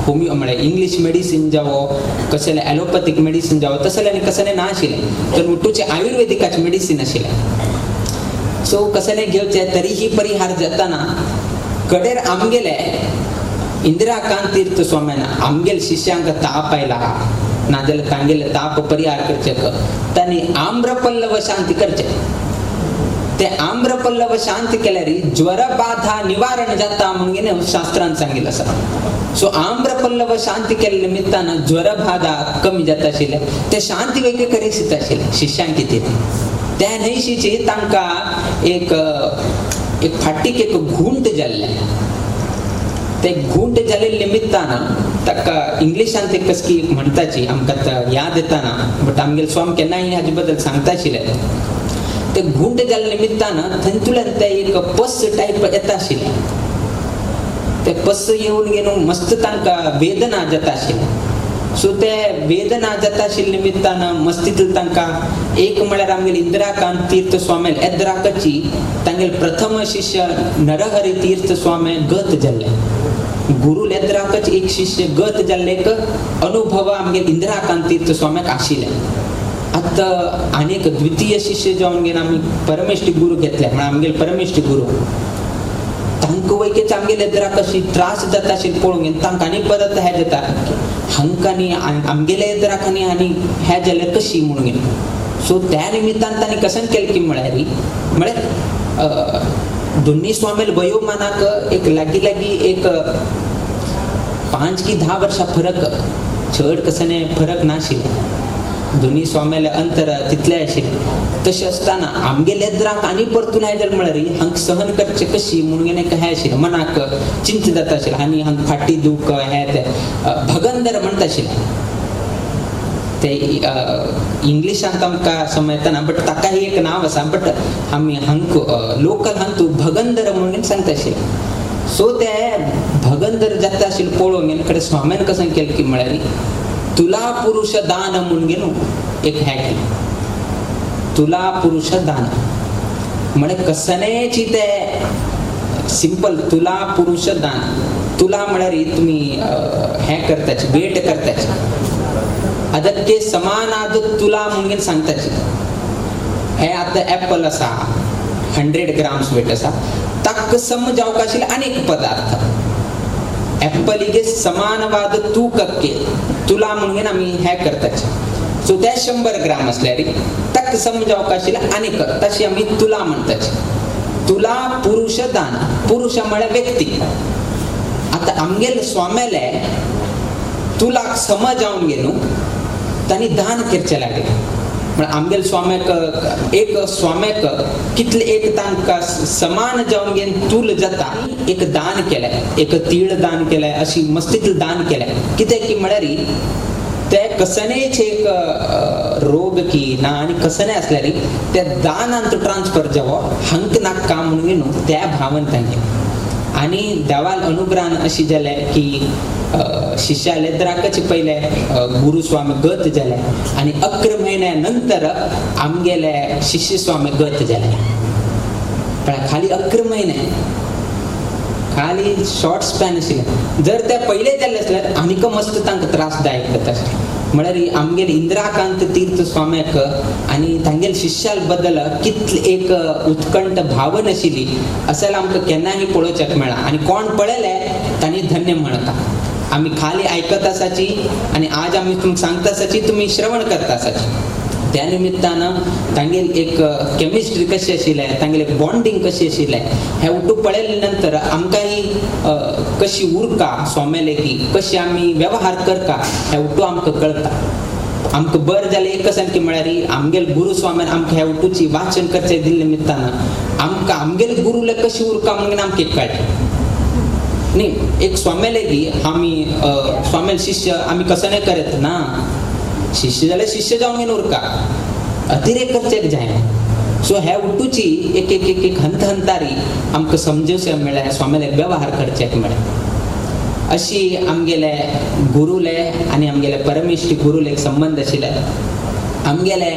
होमियो म्हळ्यार इंग्लीश मेडिसीन जावो कसलें एलोपॅथीक मेडिसीन जावो तसलें आनी कसलें ना आशिल्लें, तर उठूचे आयुर्वेदिकाचें मेडिसीन आशिल्लें. सो कसलें घेवचें तरीही परिहार जाताना कडेर आमगेले इंदिराकांत तीर्थ स्वाम्यान आमगेले शिष्यांक ताप आयला नाजाल्यार तांगेले ताप परिहार करचे तांणी आम्रपल्लव शांती करचे. ते आम्रपल्लव शांत केल्यार ज्वर बाधा निवारण जाता म्हणून शास्त्रान सांगिल्लें आसा. सो आम्रपल्लव शांती केल्ल्या निमित्तान ज्वर बाधा कमी जाता आशिल्लें, ते शांती वैके करीत आशिल्लें शिष्यांक कितें त्या न्हयशीची तांकां एक एक फाटीक एक घुंट जाल्लें. ते घुंट जाल्ले निमित्तान ताका इंग्लिशान ते कसकी म्हणटाची आमकां याद येताना, बट आमगेले स्वामी केन्नाय हाजे बद्दल सांगता आशिल्ले. ते घुंट जाल्ले निमित्तान थंयतल्यान ते एक पस टायप येता आशिल्लें. ते पस येवन घेवन मस्त तांकां वेदना जाता आशिल्लें. सो ते वेदना जाता आशिल्ले निमित्तान मस्तींतले तांकां एक म्हळ्यार आमगेले इंदिराकांत तीर्थ स्वामी एद्राकची तांगेले प्रथम शिष्य नरहरी तीर्थ स्वामी गत जाल्ले. गुरू लेद्राकच एक शिष्य गत जाल्ले एक अनुभव आमगेले इंदिराकांत तीर्थ स्वाम्याक आशिल्ले. आतां आनीक द्वितीय शिष्य जावन घेवन आमी परमेश्टी गुरू घेतले म्हळ्यार आमगेले परमेश्टी गुरू तांकां वैकेच आमगेले एद्राक अशी त्रास जाता आशिल्ले पळोवंक घेवन तांकां आनी परत हें जाता हांकां आनी आमगेले एद्राक आनी आनी हें जाल्यार कशी म्हणून घेवन. सो त्या निमित्तान तांणी कसन केलें की म्हळ्यार म्हळ्यार दोन्ही स्वामील वयोमानाक एक लागीं लागीं एक 5 की 10 वर्सां फरक, चड कसने फरक नाशिल्लें. दोन्ही स्वाम्याले अंतर तितलें आशिल्लें. तशें आसतना आमगेले एद्राक आनी परतून हें जालें म्हळ्यार हांकां सहन करचें कशी म्हणून एक हें आशिल्लें मनाक चिंत जाता आशिल्लें आनी हांकां फाटी दूख हें तें भगंदर म्हणटा आशिल्लें. ते इंग्लिशांत आमकां समजतना बट ताकाय एक नांव आसा, बट आमी हांकां लोकल हांतू भगंदर म्हणून सांगता आशिल्लें. सो ते भगंदर जाता आशिल्लें पळोवंक गेलें कडेन स्वाम्यान कशें केलें की म्हळ्यार तुला पुरुष दान म्हणून गेलो एक हें केलें तुला पुरुष दान म्हळ्यार कसनेची ते सिंपल तुला पुरुष दान. तुला म्हळ्यार तुमी हें करताची वेट करताची अदक्के समानाद तुला म्हणून सांगताची. हे आतां एप्पल आसा 100 ग्राम्स वेट आसा ताका सम जावंक आशिल्ले अनेक पदार्थ ॲपलिगे समानवाद ತೂಕಕ್ಕೆ ತುಲಾ म्हणून आमी हे करताचे. सो ते 100 ग्राम असल्यार ताका समजावपाक आशिल्लें आनीक तशी आमी तुला म्हणटाचे. तुला पुरुष दान, पुरुष म्हळ्यार व्यक्ती. आतां आमगेले स्वाम्याले तुलाक समजावन घेवन तांणी दान करचें लागलें. म्हळ्यार आमगेले स्वाम्याक एक स्वाम्याक कितले एक तांकां समान जावन घेवन तूल जाता एक दान केलें, एक तीळ दान केलें, अशी मस्तीतलें दान केलें. कित्याक की म्हळ्यार ते कसनेच एक रोग की ना आनी कसने आसल्यार त्या दानांत ट्रान्सफर जावो हंक नाका म्हणून न्हू त्या भावन तांगे. आनी देवाल अनुग्रहान अशी जालें की शिष्या लेद्राकच पयले गुरुस्वामी गत जाले आनी 11 म्हयन्या नंतर आमगेले शिष्य स्वामी गत जाले. पण खाली 11 म्हयने, खाली शॉर्ट स्पॅन आशिल्लें. जर ते पयले जाल्ले आसल्यार आनीक मस्त तांकां त्रासदायक जाता आशिल्लें. म्हळ्यार आमगेले इंदिराकांत तीर्थ स्वाम्याक आनी तांगेले शिष्या बद्दल कितले एक उत्कंठ भावन आशिल्ली अशें आमकां केन्नाय पळोवच्याक मेळ्ळा. आनी कोण पळयले तांणी धन्य म्हणटा. आमी खाली आयकत आसाची आनी आज आमी तुमकां सांगता आसाची, तुमी श्रवण करता आसाची. त्या निमित्तान तांगेल एक केमिस्ट्री कशी आशिल्लें, तांगेलें एक बॉन्डींग कशी आशिल्लें हें उठू पळयले नंतर आमकां ही कशी उरका स्वाम्याले की कशी आमी वेव्हार करता हें उठू आमकां कळटा. आमकां बरें जालें एक सारकें म्हळ्यार आमगेले गुरू स्वाम्यान आमकां ह्या उठूची वाचन करचें दिल्ले निमित्तान आमकां आमगेले गुरूले कशी उरका म्हणून आमकां एक कळटा. न्ही एक स्वाम्याले की आमी स्वाम्याले शिष्य आमी कसो नाही करत ना, शिष्य जाल्यार शिष्य जावन घेवन उरका, अतिरेक करचेक जायना. सो ह्या उठूची एक एक एक एक हंत हंतारी आमकां समजूचें मेळ्ळें, स्वाम्याले वेव्हार करचेक मेळ्ळें. अशी आमगेले गुरूले आनी आमगेले परमेश्टी गुरूले एक संबंद आशिल्ले. आमगेले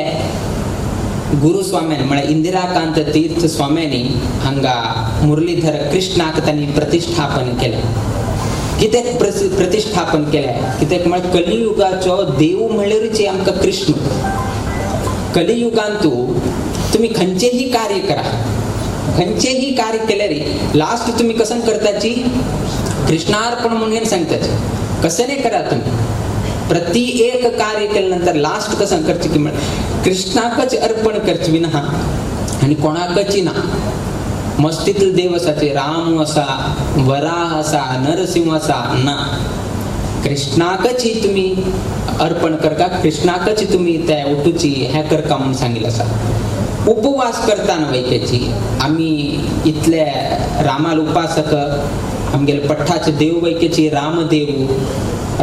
गुरु स्वाम्यान म्हळ्यार इंदिराकांत तीर्थ स्वाम्यांनी हांगा मुरलीधर कृष्णाक तांणी प्रतिष्ठापन केलें. कित्याक प्रतिष्ठापन केलें? कित्याक म्हळ्यार कलियुगाचो देव म्हणल्यारूच आमकां कृष्ण. कलियुगांतू तुमी खंयचेंही कार्य करा, खंयचेंही कार्य केल्यार लास्ट तुमी कसन करताची कृष्णार्पण म्हणून सांगताची. कसं नाही करा तुम्ही, प्रति एक कार्य केल्यानंतर लास्ट कसं करचे की म्हळ्यार कृष्णाकच अर्पण करचे विना आनी कोणाकच ना. मस्तीतले देव आसाचे, राम आसा, वराह आसा, नरसिंह आसा, ना, कृष्णाकच ही तुमी अर्पण करका, कृष्णाकच तुमी त्या उठूची हें करका म्हणून सांगिल्लें आसा. उपवास करताना वैकेची आमी इतले रामाल उपासक आमगेले पठ्ठाचे देव वैकेची रामदेव,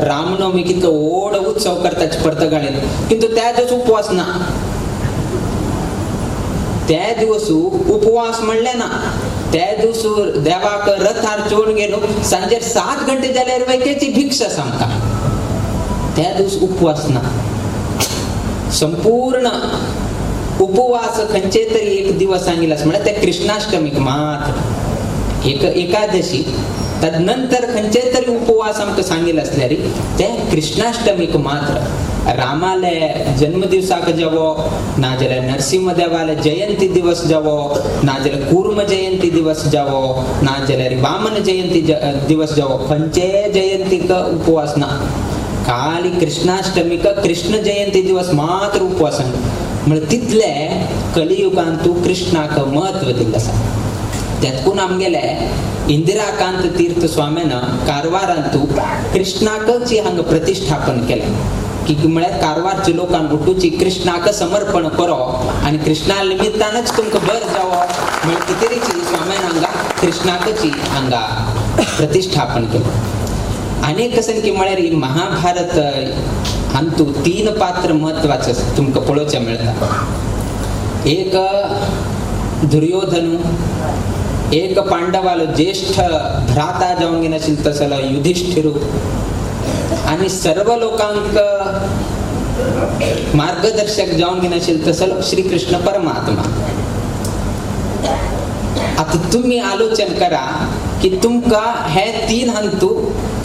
रामनवमी कितलो व्हड उत्सव करतात पर्तगाळीन, किंतु त्या दिवस उपवास ना. त्या दिवस उपवास म्हणले ना, त्या दिवस देवाक रथार चोवन गेलो सांजे 7 घंटे जाल्यार वैकेची भिक्षा सामका. त्या दिवस उपवास ना. संपूर्ण उपवास खंयचे तरी एक दिवस सांगितलं म्हळ्यार त्या कृष्णाष्टमीक मात्र एक एकादशी, तदनंतर खंयचे तरी उपवास आमकां सांगिल्ले आसल्यार ते कृष्णाष्टमीक मात्र. रामाले जन्मदिवसाक जावो, नाजाल्यार नरसिंहदेवाले जयंती दिवस जावो, नाजाल्यार कूर्म जयंती दिवस जावो, नाजाल्यार वामन जयंती दिवस जावो, खंयचे जयंतीक उपवास ना. खाली कृष्णाष्टमीक कृष्ण जयंती दिवस मात्र उपवास. म्हळ्यार तितले कलियुगांतू कृष्णाक महत्व दिल्लें आसा. त्यातकून आमगेले इंदिराकांत तीर्थ स्वाम्यान कारवारांतू कृष्णाकच हांगा प्रतिष्ठापन केलें की म्हळ्यार कारवारच्या लोकांक उठूची कृष्णाक समर्पण करो आनी कृष्णा निमित्तानच तुमकां बरें जावो म्हळ्यार कितेंची स्वाम्यान हांगा कृष्णाकच हांगा प्रतिष्ठापन केलें. आनी एक कशें की म्हळ्यार महाभारत हांतू 3 पात्र म्हत्वाचें तुमकां पळोवचें मेळटा. एक दुर्योधन, एक पांडवालो ज्येष्ठ भ्राता जावन घेवन आशिल्लो तसलो युधिष्ठिरू, आनी सर्व लोकांक मार्गदर्शक जावन घेवन आशिल्लो तसलो श्रीकृष्ण परमात्मा. आतां तुमी आलोचन करा की तुमकां हे 3 हंतू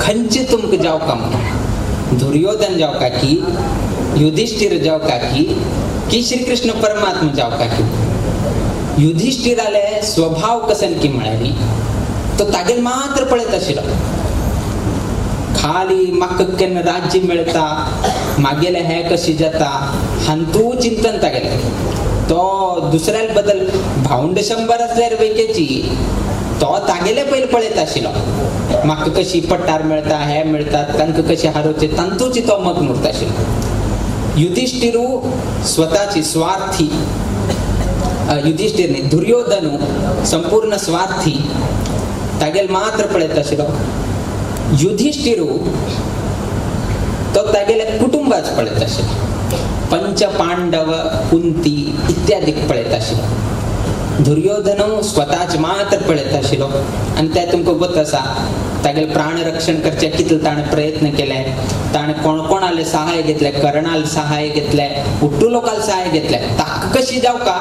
खंयचे तुमकां जावका म्हणून, दुर्योधन जावका की युधिष्ठिर जावका की श्रीकृष्ण परमात्मा जावका की. युधिष्ठिराले स्वभाव कसन की म्हळ्यार तो तागेल मात्र पळयत आशिल्लो, खाली म्हाका केन्ना राज्य मेळटा, मागेले हे कशी जाता हांतू चिंतन तागेलें. तो दुसऱ्या बद्दल भावंड 100 असल्यार वैकेची तो तागेले पयलीं पळयता आशिल्लो, म्हाका कशी पट्टार मेळटा, हे मेळटा, तांकां कशें हारोवचें तांतूच तो मग्न उरता आशिल्लो. युधिष्ठिरू स्वताची स्वार्थी, युधिष्ठिर न्ही दुर्योधनू संपूर्ण स्वार्थी, तागेल मात्र पळयता आशिल्लो. युधिष्ठिरू तो तागेल्या कुटुंबाच पळयता आशिल्लो, पंच पांडव कुंती इत्यादी पळयता आशिल्लो. दुर्योधन स्वताच मात्र पळयता आशिल्लो आनी ते तुमकां गोत आसा तागेले प्राणरक्षण करचे कितले ताणें प्रयत्न केले, ताणें कोण कोणाले सहाय घेतले, कर्णाल सहाय घेतले, उट्टू लोकांक सहाय घेतले. ताका कशी जावका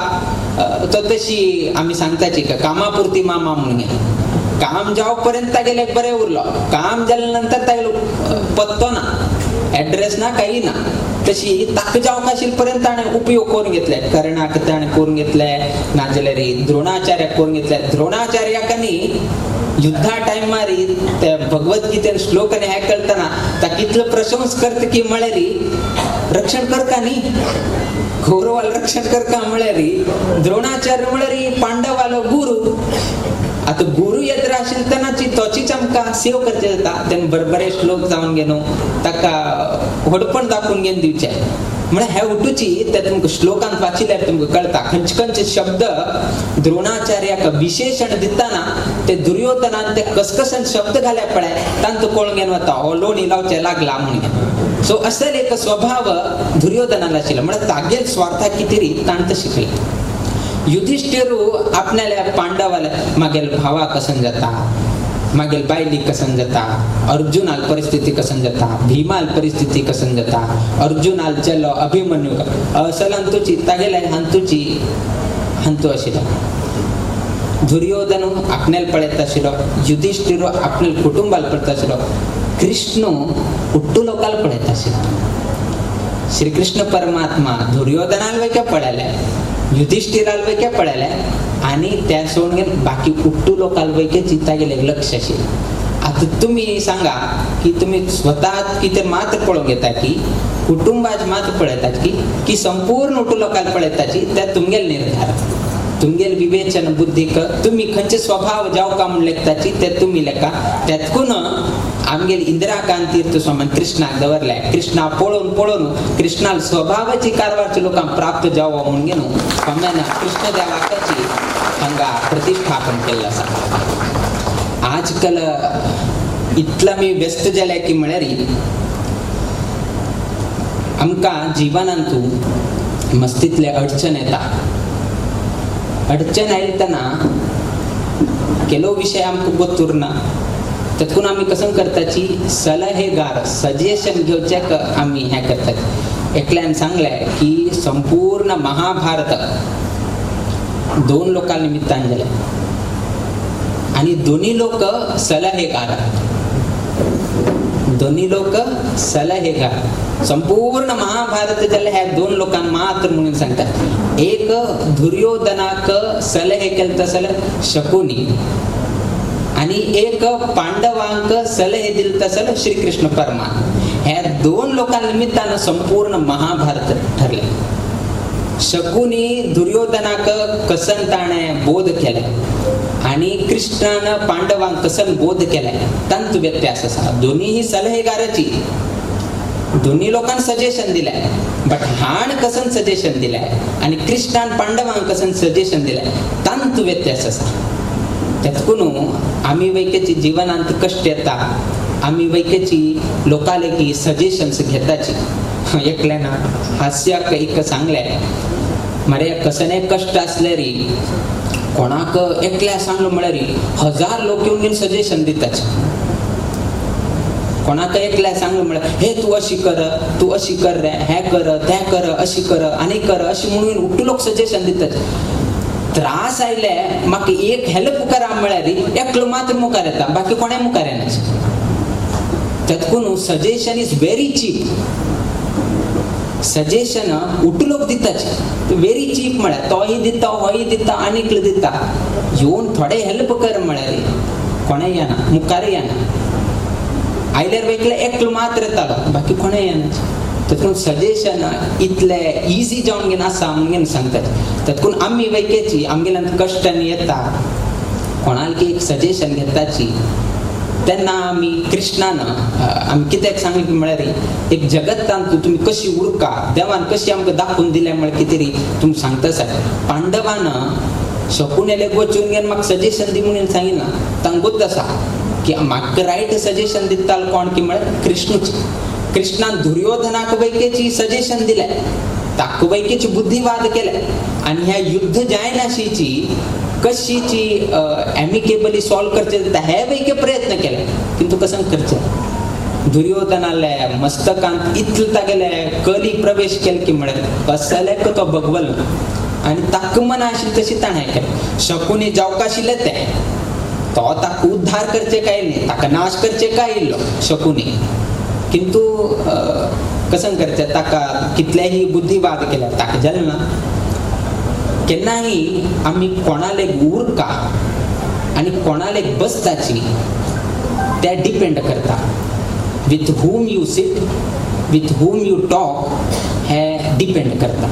तो तशी आमी सांगताची कामापुरती मामा म्हणून काम जावपर्यंत तागेले बरें उरलो, काम जाल्या नंतर तागेलो पत्तो ना, एड्रेस ना, काही ना. तशी ताका जावंक आशिल्ले पर्यंत ताणें उपयोग करून घेतले, कर्णाक ताणें करून घेतले, नाजाल्यार द्रोणाचार्याक करून घेतले. द्रोणाचार्याक न्ही युद्धा टायमार ते भगवद्गीतेन श्लोक आनी हें कळटना ता कितलो प्रशंस करता की म्हळ्यार रक्षण करता न्ही, कौरवाल रक्षण करता म्हळ्यार द्रोणाचार्य म्हळ्यार पांडवालो गुरु. आता गुरु येत आशिल्ले तेन्नाची तोचीच आमकां सेव करचें जाता. तेन्ना बरे बरे श्लोक जावन घेवन ताका व्हडपण दाखोवन घेवन दिवचें. म्हळ्यार हे उठूची ते तुमकां श्लोकांत वाचिल्यार तुमकां कळटा खंयचे खंयचे शब्द द्रोणाचार्याक विशेषण दितना ते दुर्योधनान ते कसकसन शब्द घाल्या पळय तांतू कळून घेवन वता हो लोणी लावचें लागला म्हणून. सो असल एक स्वभाव दुर्योधनान आशिल्लो, म्हळ्यार तागेल स्वार्था कितें ताणें तें शिकलें. युधिष्ठिरू आपणाल्या पांडवाला मागेल भावा कसन जाता, मागेल बायली कसन जाता, अर्जुनाल परिस्थिती कसन जाता, भीमाल परिस्थिती कसन जाता, अर्जुनाल चलो अभिमन्यू असल हंतूची तागेले हंतूची हंतू आशिल्लो. दुर्योधन आपण्याला पळयता आशिल्लो, युधिष्ठिरू आपणाल्या कुटुंबाला पळयता आशिल्लो, कृष्ण उट्टू लोकांना पळयता आशिल्लो. श्रीकृष्ण परमात्मा दुर्योधनाल वैक्या पळयले, युधिष्ठिराल वैक्या पळयले आनी त्या सोडून घेवन बाकी उट्टू लोकांक वैके चिंता गेले लक्ष आशिल्लें. आतां तुमी सांगा की तुमी स्वता कितें मात्र पळोवंक येता की कुटुंबाच मात्र पळयतात की की संपूर्ण उट्टू लोकांक पळयताची त्या तुमगेल निर्धार, तुमगेल विवेचन बुद्धीक तुमी खंयचे स्वभाव जावका म्हूण लेखताची ते तुमी लेखा. त्यातकून आमगेल इंदिराकांत तीर्थ स्वामी कृष्णाक दवरले, कृष्णा पळोवन पळोवन कृष्णाल स्वभावाची कारवारच्या लोकांक प्राप्त जावो म्हणून घेवन स्वाम्यान कृष्णदेवाची हांगा प्रतिष्ठापन केल्लें आसा. आजकाल इतला मी व्यस्त जाल्या की म्हळ्यार आमकां जिवनांतू मस्तीतले अडचण येता. अडचण आयली तेन्ना केलो विशय आमकां गोत उरना, तेतून आमी कसं करताची सलहेगार सजेशन घेवच्याक आमी हें करतात. एकल्यान सांगलें की संपूर्ण महाभारत दोन लोकां निमित्तान जालें आनी दोनी लोक सलहेगार, दोनी लोक सलहेगार. संपूर्ण महाभारत जालें ह्या दोन लोकांक मात्र म्हणून सांगतात. एक दुर्योधनाक सलहे केले तसले शकुनी आणि एक पांडवांक सलहे दिले तसले श्रीकृष्ण परमात्मा. ह्या दोन लोकां निमित्तान संपूर्ण महाभारत ठरले. शकुनी दुर्योधनाक कसन ताणें बोध केले आणि कृष्णान पांडवांक कसन बोध केले तांतू व्यत्यास आसा. दोन्ही सलहेगाराची, दोन्ही लोकांक सजेशन दिले, बट हाण कसन सजेशन दिले आणि कृष्णान पांडवांक कसन सजेशन दिले तांतू व्यत्यास आसा. तेतकून आमी वैकेची जिवनांत कश्ट येता, आमी वैकेची लोकाले की सजेशन्स घेताची. एकल्यान हास्याक एक सांगलें, मरे कसने कश्ट आसले री कोणाक एकल्या सांगलो म्हळ्यार 1000 लोक येवन घेवन सजेशन दिताचे. कोणाक एकल्या सांगलो म्हळ्यार हे तूं अशी कर, तूं अशी कर रे, हें कर, तें कर, अशी कर आनी कर अशी म्हणून उट्टू लोक सजेशन दिताचे. त्रास आयले म्हाका एक हेल्प करा म्हळ्यार एकलो मात्र मुखार येता, बाकी कोणें मुखार येना. तेतकून suggestion is very cheap. Suggestion उट्टू लोक दिताचे व्हेरी चीप म्हळ्यार तोय दिता, होय दिता, आनीक दिता. येवन थोडे हेल्प कर म्हळ्यार कोणें येना, मुखार येना. आयल्यार वेगळे एकलो मात्र येतालो, बाकी कोणें येना. तातूंत सजेशन इतले इजी जावन घेवन आसा म्हणून सांगतात. तातूंत आमी वैकेची आमगेल्यान कश्टांनी येता कोणाक एक सजेशन घेताची तेन्ना आमी कृष्णान आमी कित्याक सांगलें म्हळ्यार एक जगत्तांत तुमी कशी उरका देवान कशी आमकां दाखोवन दिलें म्हळ्यार कितें री तुमी सांगता साहेब. पांडवान शकुनेले वचून घेवन म्हाका सजेशन दी म्हणून सांगिना, तांकां गोत आसा की म्हाका रायट सजेशन दितालो कोण की म्हळ्यार कृष्णूच. कृष्णान दुर्योधनाक वैकेची सजेशन दिलें, ताका वैकेची बुद्धिवाद केले आनी ह्या युद्ध जायनाशीची कशीची एमिकेबली सॉल्व करचे हे वैके प्रयत्न केले, किंतु कसं करचे. दुर्योधनाले मस्तकांत इतले तागेले कली प्रवेश केले की म्हळ्यार कसलेक तो बगवल आनी ताका मन आशिल्लें तशी ताणें केलें. शकुनी जावंक आशिल्लें तें तो ताका उद्धार करचे काय न्ही, ताका नाश करचे काय इल्लो शकुनी, किंतु कसं करचें ताका कितलेही बुद्धिवाद केल्यार ताका जालें ना. केन्नाही आमी कोणाले उरका आनी कोणाले बसताची ते डिपेंड करता. With whom you sit, with whom you talk हे डिपेंड करता.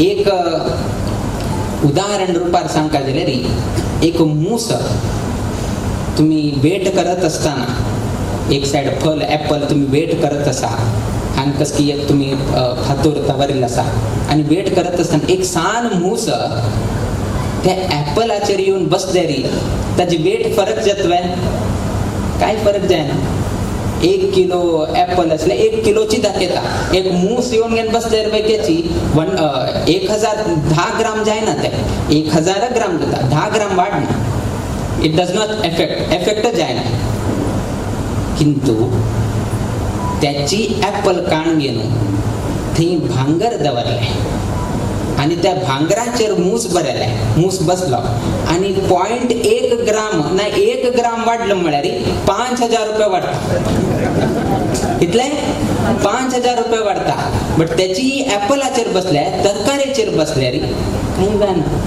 एक उदाहरण रुपार सांगता जाल्यार एक मूस तुमी वेट करत आसतना एक सायड फल एप्पल तुमी वेट करत आसा हांगा कस की एक तुमी फातोर दवरिल्लो आसा आनी वेट करत आसतना एक सान मूस त्या एप्पलाचेर येवन बसल्यार ताजी वेट फरक जातले काय फरक जायना. 1 किलो एप्पल आसल्यार 1 किलोची दाखयता, एक मूस येवन घेवन बसल्यार पैकीची 1010 ग्राम जायना, ते 1000 ग्राम जाता, 10 ग्राम वाडना. It does not effect, effect जायना. किंतु त्याची एप्पल काण घेवन थंय भांगर दवरलें आनी त्या भांगराचेर मूस बरयलें, मूस बसलो आनी 0.1 ग्राम ना 1 ग्राम वाडलो म्हळ्यार 5000 रुपया वाडटा. कितले? 5000 रुपया वाडटा. बट त्याची एप्पलाचेर बसल्या तरकारेचेर बसल्यार कांय जायना,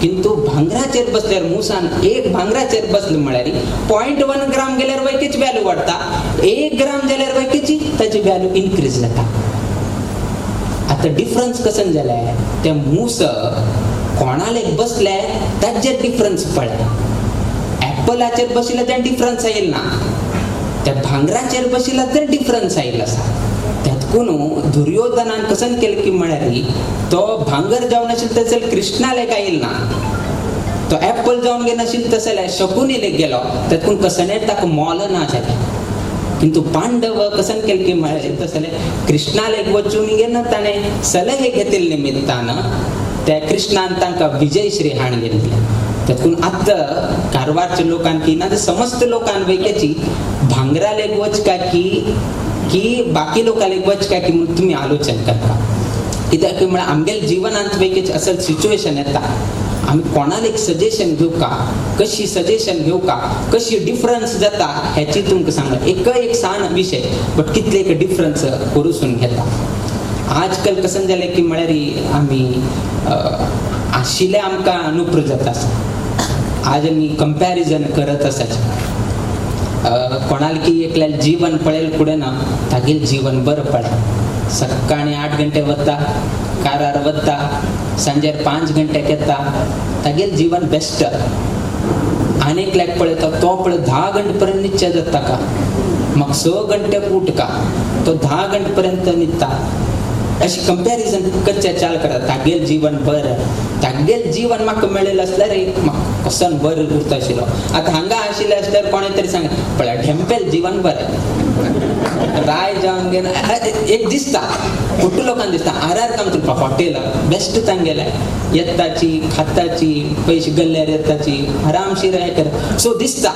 किंतु भांगराचेर बसल्यार मुसान एक भांगराचेर बसले म्हळ्यार 0.1 ग्राम गेल्यार वैकेची व्हॅल्यू वाडटा, 1 ग्राम जाल्यार वैकेची ताची व्हॅल्यू इनक्रीज जाता. आतां डिफरन्स कसन जालें, ते मूस कोणाले बसले ताजेर डिफरन्स पडले. एप्पलाचेर बशिल्ले तें डिफरन्स आयल ना, त्या भांगराचेर बशिल्ले तर डिफरन्स आयल आसा. त्यातकून दुर्योधनान कसन केलें की म्हळ्यार तो भांगर जावन आशिल्लो तसो कृष्णालेक आयल ना, तो एप्पल जावन गेलो आशिल्लो तसो शकुनीलेक गेलो, त्यातकून कसने ताका मोल ना जालें. किंतु पांडव कसन केले की म्हळ्यार तसले कृष्णालेक वचून गेना ताणें सलहे घेतिल्ले निमित्तान त्या कृष्णान तांकां विजय श्री हाण घेतले. त्यातून आतां कारवारच्या लोकांक की ना समस्त लोकांक वैकेची भांगरालेक वच काय की की बाकी लोकांक वच काय की म्हणून तुमी आलोचन करता. कित्याक म्हळ्यार आमगेले जिवनांत वैकेची असल सिच्युएशन येता, आमी कोणाक एक सजेशन घेवं का, कशी सजेशन घेवं का, कशी डिफरन्स जाता हेची तुमकां सांगला. एक एक सान विशय बट कितले एक डिफरन्स करूसून घेता. आजकाल कसन जालें की म्हळ्यार आमी आशिल्लें आमकां नुप्र जाता आसा. आज आमी कंपॅरिजन करत आसाचे कोणाल की एकल्या जीवन पळयल फुडें ना तागेलें जीवन बरें पळय, सकाळी 8 घंटे वता कारार वता, सांजेर 5 घंटे येता, तागेलें जीवन बेस्ट. आनी एकल्याक पळयता तो पळय 10 घंटे पर्यंत न्हिदचे जाता का, म्हाका 6 घंटे उठका तो 10 घंटे पर्यंत न्हिदता. अशी कंपॅरिजन करचे चाल करा, तागेलें जीवन बरें, तागेलें जीवन म्हाका मेळिल्लें आसल्यार म्हाका कसन बरें उरता आशिल्लो. आतां हांगा आशिल्लें आसल्यार कोणें तरी सांग पळय ढेंपेल जीवन बरें, राय जावन घेवन एक दिसता कुठं लोकांक दिसता आर आर काम तुका हॉटेल बेस्ट तांगेलें, येताची खाताची पयशे गल्ल्यार येताची आरामशीर हें कर सो दिसता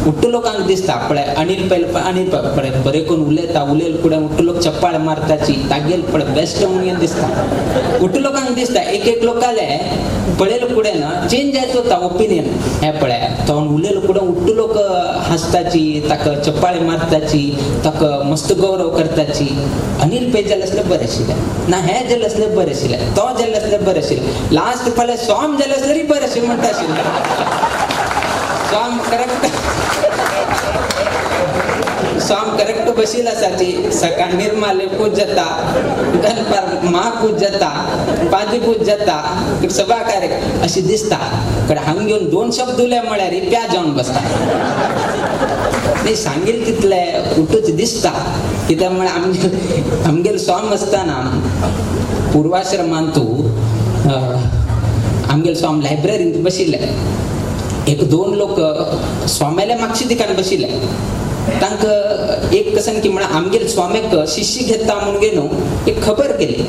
उट्टू लोकांक दिसता. पळय अनिल पयल अनिल पळय बरें करून उलयता, उलयल फुडें उट्टू लोक चप्पाळ मारताची तागेल पळय बेस्ट म्हणून दिसता उट्टू लोकांक दिसता. एक एक लोकाले पळयल फुडें ना चेंज जायत वता ओपिनियन, हें पळय तो उलयल फुडें उट्टू लोक हांसताची ताका चप्पाळे मारताची ताका मस्त गौरव करताची. अनिल पै जालें आसल्यार बरें आशिल्लें ना, हें जालें आसल्यार बरें आशिल्लें, तो जालें आसल्यार बरें आशिल्लें, लास्ट पळय सोम जालें आसल्यारय बरें आशिल्लें म्हणटा आशिल्लें. सोम करेक्ट. स्वाम करेक्ट बशील आसाची सकाळ निर्माले पूज जाता, दनपार महापूज जाता, पादी पूज जाता, सभा कार्य अशी दिसता. कडे हांग घेवन दोन शब्द उलय म्हळ्यार प्या जावन बसता. नाही सांगेल तितले उठूच दिसता. कित्याक म्हळ्यार आमगेल आमगेल स्वाम आसतना पूर्वाश्रमांतू आमगेल स्वाम लायब्ररींत बशिल्ले. एक दोन लोक स्वाम्याल्या मागशी दिकान बशिल्ले. तांकां एक कसन की म्हळ्यार आमगेल स्वाम्याक शिष्य घेता म्हणून न्हू एक खबर केली.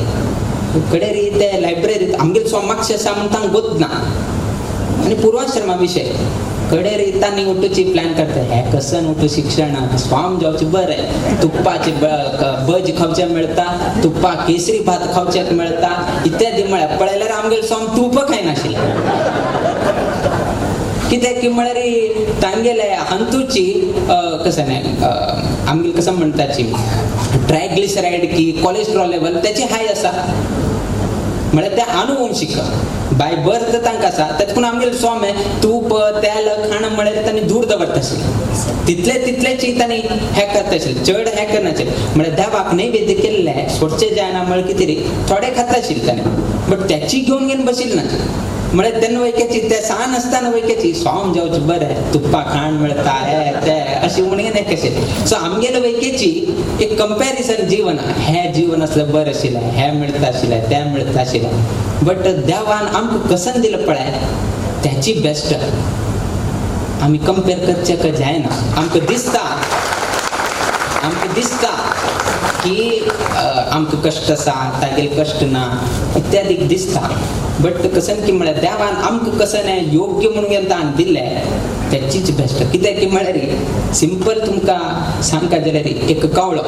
कडेरी ते लायब्ररीत आमगेल स्वाम मागशे आसा म्हूण तांकां गोत ना आनी पूर्वाश्रमा विशय कडेरी तांणी उठूची प्लॅन करता. हे कसन उठू शिक्षण स्वाम जावचें बरें, तुप्पाचे बज खावचे मेळटा, तुप्पा केसरी भात खावच्याक मेळटा इत्यादी. म्हळ्यार पळयल्यार आमगेल स्वाम तूप खायनाशिल्लें. कित्याक की म्हळ्यार तांगेले हंतूची कसं न्ही आमगेल कसं म्हणटाची ट्रायग्लिसरायड की कोलेस्ट्रॉल लेवल त्याची हाय आसा. म्हळ्यार ते आनुवंशीक बाय बर्थ तांकां आसा. तातूंत आमगेले स्वामी तूप तेल खाण म्हळ्यार तांणी दूर दवरता आशिल्ले. तितले तितलेची तांणी हें करता आशिल्ले, चड हें करनाशिल्ले. म्हळ्यार देवाक नैवेद्य केल्लें सोडचें जायना म्हळ्यार कितें रे थोडे खाता आशिल्ले ताणें, बट त्याची घेवन घेवन बशिल्ले ना. म्हळ्यार तेन्ना वैक्याची ते सान आसतना वैक्याची स्वाम जावचें बरें, तुप्पा खाण मेळटा हे ते अशी म्हणून हें कशें. सो आमगेले वैक्याची एक कंपॅरिजन जीवन, हें जीवन आसलें बरें आशिल्लें, हें मेळटा आशिल्लें, तें मेळटा आशिल्लें, बट देवान आमकां कसन दिलें पळय त्याची बेस्ट. आमी कंपेर करचें जायना. आमकां दिसता, आमकां दिसता की आमकां कश्ट आसा, तागेले कश्ट ना इत्यादी दिसता, बट कसन की म्हळ्यार देवान आमकां कसन योग्य म्हणून ताण दिलें त्याचीच बेस्ट. कित्याक की म्हळ्यार सिंपल तुमकां सांगता जाल्यार एक कावळो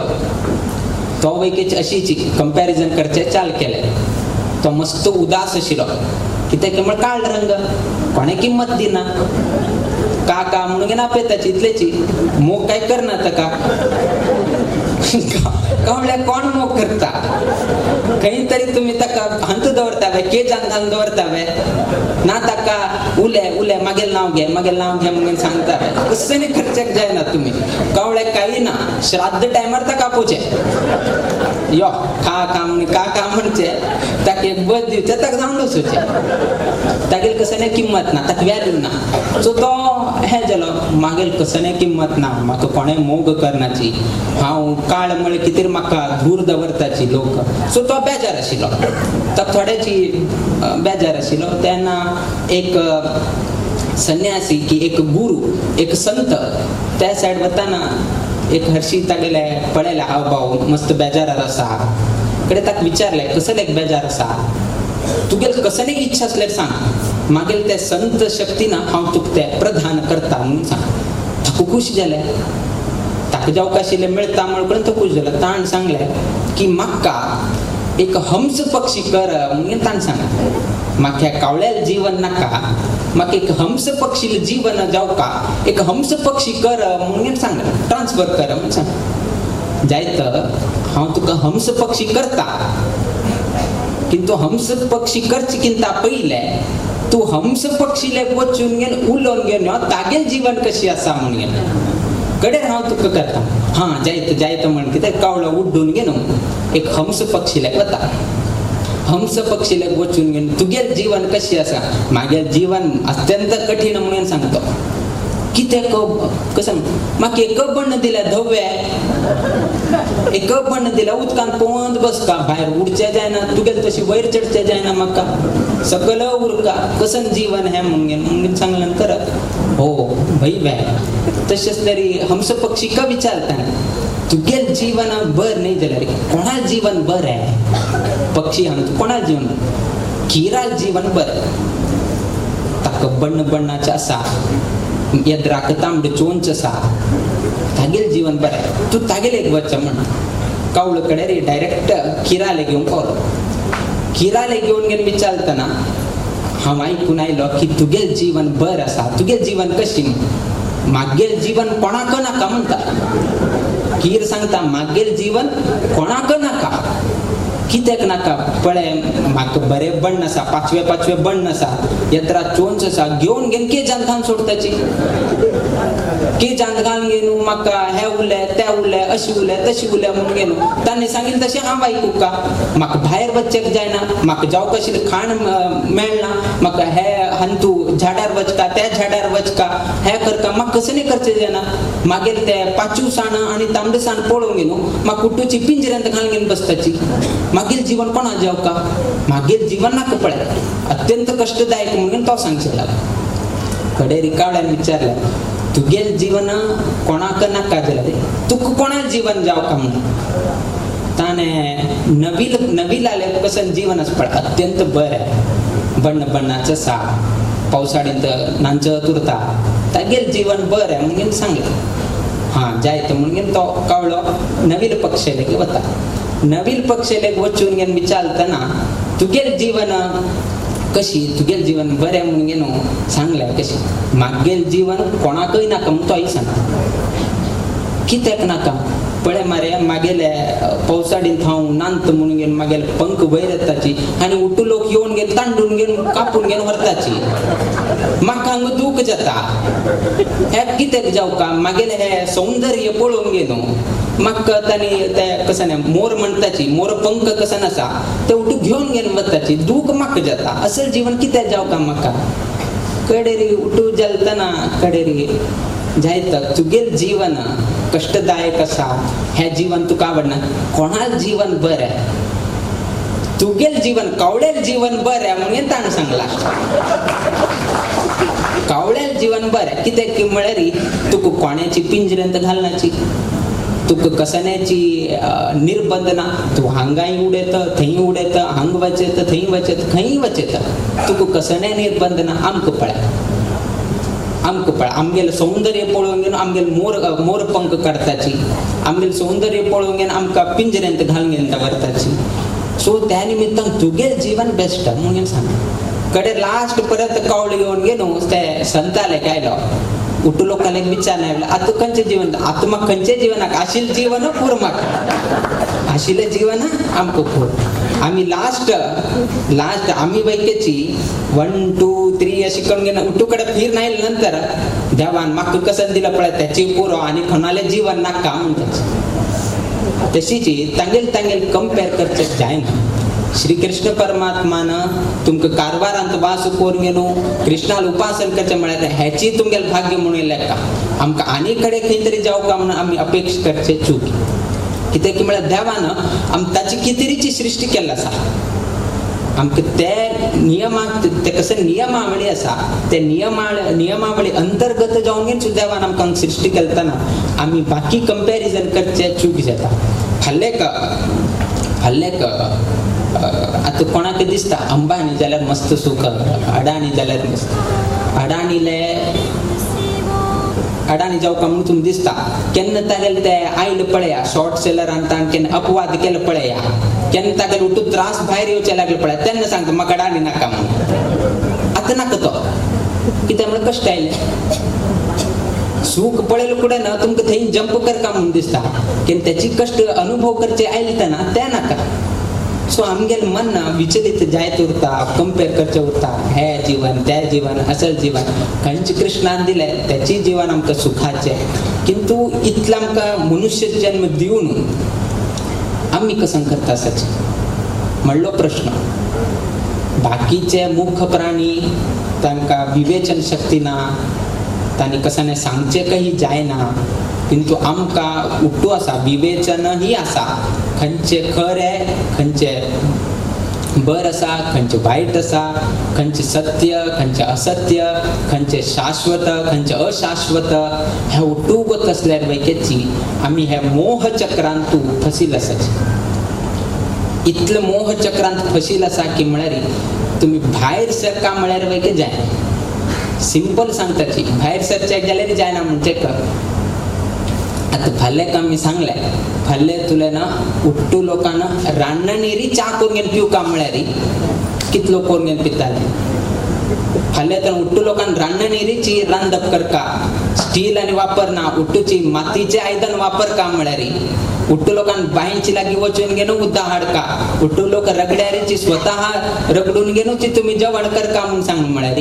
तो वैकेची अशीच कंपॅरिजन करचें चाल केलें. तो मस्त उदास आशिल्लो. कित्याक की म्हळ्यार काळ रंग कोणें किंमत दिना, का का म्हणून घेना आपयताची इतलेची मोग काय करना ताका. कावळ्याक कोण मोग करता? खंय तरी तुमी ताका हंत दवरतावे, केजान घालून दवरतावे ना, ताका उले उले मागेल नांव घे मागेल नांव घे म्हणून सांगतावे. कसं खर्चाक जायना तुमी. कावळ्याक काही ना, श्राद्ध टायमार ताका आपोवचें, यो खा खा म्हणून का का म्हणचे, ताका एक बस दिवचें, ताका जावन वचचें. तागेल कसं किंमत ना, ताका व्हॅल्यू ना. सो तो हें जालो मागेल कसं किंमत ना, म्हाका कोणें मोग करनाची, हांव काळ म्हळ्यार कितें म्हाका धूर दवरताची लोक. सो तो बेजार आशिल्लो, तो थोड्याची बेजार आशिल्लो. तेन्ना एक संन्यासी की एक गुरु एक संत त्या सायड वताना एक हर्शी तागेले पळयलें हाव भाव मस्त बेजारार आसा. कडे ताका विचारलें कसले एक बेजार आसा तुगेल, कसले इच्छा आसल्यार सांग, मागीर ते संत शक्तीन हांव तुका ते प्रदान करता म्हणून सांग. ताका खूश जालें, ताका जावंक आशिल्लें मेळटा म्हणून तो खूश जालो. ताण सांगलें की म्हाका एक हंस पक्षी कर म्हणून ताण सांगलें. म्हाका ह्या कावळ्याल जीवन नाका, म्हाका एक हंस पक्षी जीवन जावका, एक हंस पक्षी कर म्हणून सांगलें, ट्रान्सफर कर म्हणून सांग. जायत हांव तुका हंस पक्षी करता, किंतु हंस पक्षी करचे किंता पयलें तूं हंस पक्षीले वचून घेवन उलोवन घेवन तागेल जीवन कशी आसा म्हणून घेवन कडेर हांव तुका करता. हां जायत जायत म्हण कितें कावळो उड्डून घेवन एक हंस पक्षीले वता. हंस पक्षीले वचून घेवन तुगेल जीवन कशी आसा, मागेल जीवन अत्यंत कठीण म्हणून सांगतो. कितें कसं म्हाका एक बण्ण दिल्या धव्या, एक बण्ण दिल्या उदकान पोंवत बसता, भायर उडचें जायना, तुगेल तशी वयर चडचें जायना, म्हाका सकल उरका, कसन जीवन हें म्हणून म्हणून सांगलें नंतर हो भई बाय तशेंच तरी हंस पक्षी का विचारता तुगेल जीवन बर न्ही जाल्यार कोणा जीवन बरें? पक्षी हांगा कोणा जीवन? किराल जीवन बरें, ताका बण्ण बण्णाचें आसा, येद्राक तांबडे चोंच आसा, तागेल जीवन बरें, तूं तागेल एक वच म्हण. कावळो कडेन रे डायरेक्ट किराले घेवन पावलो. किराले घेवन घेवन विचारतना हांव आयकून आयलो की तुगेल जीवन बरें आसा, तुगेल जीवन कशी? मागेल जीवन कोणाक नाका म्हणटा. कीर सांगता मागेल जीवन कोणाक नाका. कित्याक नाका? पळय म्हाका बरें बण्ण आसा, पाचवे पाचवे बण्ण आसा, येत्रा चोंच आसा, घेवन घेवन केजान खावन सोडताची. की जांत घालून घेनु म्हाका हे उरले ते उरले अशी उरले तशी उरले म्हणून घेनु तांणी सांगितलं तशें हांव आयकूं का? म्हाका भायर वचचें जायना, म्हाका जावं कशें खाण मेळना, म्हाका हे हांतू झाडार वचका त्या झाडार वचका हे करका, म्हाका कसं नाही करचें जायना. मागीर ते पाचू साण आनी तांबडे साण पळोवन घेनु म्हाका कुटूची पिंजऱ्यांत घालून घेवन बसताची. मागीर जीवन कोणा जावका? मागीर जीवन नाका पळय, अत्यंत कष्टदायक म्हणून तो सांगचे लागलो. कडे रिकावड्यान विचारलं, तुगेल जीवन कोणाक नाका जाल्यार तुका कोणा जीवन जावका म्हणून? ताणें नवील नवील आले कसं जीवन आसा पळय अत्यंत बरें, बण्ण बण्णाचो आसा, पावसाळींत नांचत उरता, तागेल जीवन बरें म्हणून सांगलें. हां जायत म्हणून तो कवळो नवील पक्षेलेक वता. नवील पक्षेलेक वचून घेवन विचारतना तुगेल जीवन कशी, तुगेल जीवन बरें म्हणून घेवन सांगलें कशें मागेल जीवन कोणाकय नाका म्हणून तोय सांगता. कित्याक नाका? पळय मरे मागेले पावसाडीन हांव नांत म्हणून घेवन मागेले पंख वयर येताची आनी उठू लोक येवन घेवन तांडून घेवन कापून घेवन व्हरताची, म्हाका हांगा दूख जाता. हे कित्याक जावका? मागेले हे सौंदर्य पळोवन घेवन म्हाका तांणी ते कसं न्ही मोर म्हणटाची, मोर पंख कसं आसा ते उठू घेवन घेवन वताची, दूख म्हाका जाता. असल जीवन कित्याक जावका म्हाका? कडेरी उठू जलतना कडेरी जायत तुगेल जीवन कष्टदायक आसा, हें जीवन तुका आवडना. कोणाल जीवन बरें? तुगेल जीवन कावळेल जीवन बरें म्हणून ताणें सांगलां. कावळ्याल जीवन बरें कित्याक की म्हळ्यार तुका कोणाची पिंजऱ्यांत घालनाची, तुका कसण्याची निर्बंध ना, तूं हांगाय उडयता थंय उडयता, हांग वचेत थंय वचेत खंय वचेत, तुका कसणे निर्बंध ना. आमकां पळय, आमकां पळय आमगेलें सौंदर्य पळोवन घेवन आमगेले मोर मोर पंख काडटाची, आमगेलें सौंदर्य पळोवन घेवन आमकां पिंजऱ्यांत घालून घेवन दवरताची. सो त्या निमित्तान तुगेलें जीवन बेस्ट म्हणून सांग. कडे लास्ट परत कवळ घेवन गेलो ते संताले आयलो उठू लोकांक विचार नाही आतां खंयचें जीवन, आतां म्हाका खंयचें जीवनाक आशिल्लें जीवन पूर, म्हाका आशिल्लें जीवन आमकां पूर. आमी लास्ट लास्ट आमी वैकेची 1 2 3 अशी करून घेवन उठू कडेन फिर आयले नंतर देवान म्हाका कसं दिलं पळय त्याची पुरो आनी कोणालें जीवन नाका म्हणटाची. तशीची तांगेल तांगेल कंपेर करचें जायना. श्री कृष्ण परमात्मान तुमकां कारवारांत वास करून घेवन कृष्णाल उपासन करचें म्हळ्यार हेची तुमगेलें भाग्य म्हणून लेखा. आमकां आनी कडेन खंय तरी जावका म्हणून आमी अपेक्षा करचें चूक. कित्याक की म्हळ्यार देवान आम ताची कितेरीची सृश्टी केल्ली आसा, आमकां ते नियमाक ते कशें नियमावळी आसा ते नियमावळी अंतर्गत जावन घेवन सुद्दां देवान आमकां सृश्टी केलतना आमी बाकी कंपेरिजन करचें चूक जाता. फाल्लेक फाल्लेक आतां कोणाक दिसता अंबानी जाल्यार मस्त सुख, अडाणी जाल्यार मस्त, अडाणीले अडाणी जावका म्हणून तुमकां दिसता. केन्ना तागेले ते आयल पळया शॉर्ट सेलरान ताण केन्ना अपवाद केलो पळया, केन्ना तागेले उठून त्रास भायर येवचे लागले पळया, तेन्ना सांगता म्हाका अडाणी नाका म्हणून. आतां नाका तो, कित्याक म्हळ्यार कश्ट आयले. सुख पळयलें कुडें ना तुमकां थंय जंप करका म्हणून दिसता, केन्ना त्याची कश्ट अनुभव करचे आयले तेन्ना ते नाका. सो आमगेलें मन विचलित जायत उरता, कंपेर करचें उरता, हे जीवन ते जीवन असल जीवन. खंयचे कृष्णान दिलें त्याची जीवन आमकां सुखाचें, किंतु इतलें आमकां मनुष्य जन्म दिवन आमी कसं करता आसाचे म्हणलो प्रश्न. बाकीचे मुख प्राणी तांकां विवेचन शक्ती ना, तांणी कसाने सांगचें काही जायना, किंतु आमकां उठू आसा, विवेचनही आसा, खंयचें खरें खंयचें बरें आसा, खंयचें वायट आसा, खंयचें सत्य खंयचें असत्य, खंयचें शाश्वत खंयचें अशाश्वत, हे उठू वत आसल्यार वैकेची आमी हे मोहचक्रांत तूं फसील आसाचे. इतलें मोहचक्रांत फसील आसा की म्हळ्यार तुमी भायर सरका म्हळ्यार वैके जाय. सिंपल सांगताची, भायर सरचें जाल्यार जायना म्हणचे कर. आतां फाल्यां आमी सांगलें, फाल्यां तुलें ना उट्टू लोकांना रान्नानीरी च्या करून घेवन पिवका म्हळ्यार कितलो करून घेवन पिताले. फाल्यां तर उट्टू लोकांना रान्नानीरीची रांदप करका, स्टील आनी वापरना, उट्टूची मातीचें आयदन वापरका म्हळ्यार उट्टू लोकांना बांयची लागीं वचून घेवन उदक हाडका, उट्टू लोक रगड्यारीची स्वतः रगडून घेवन तुमी जेवण करका म्हूण सांग म्हळ्यार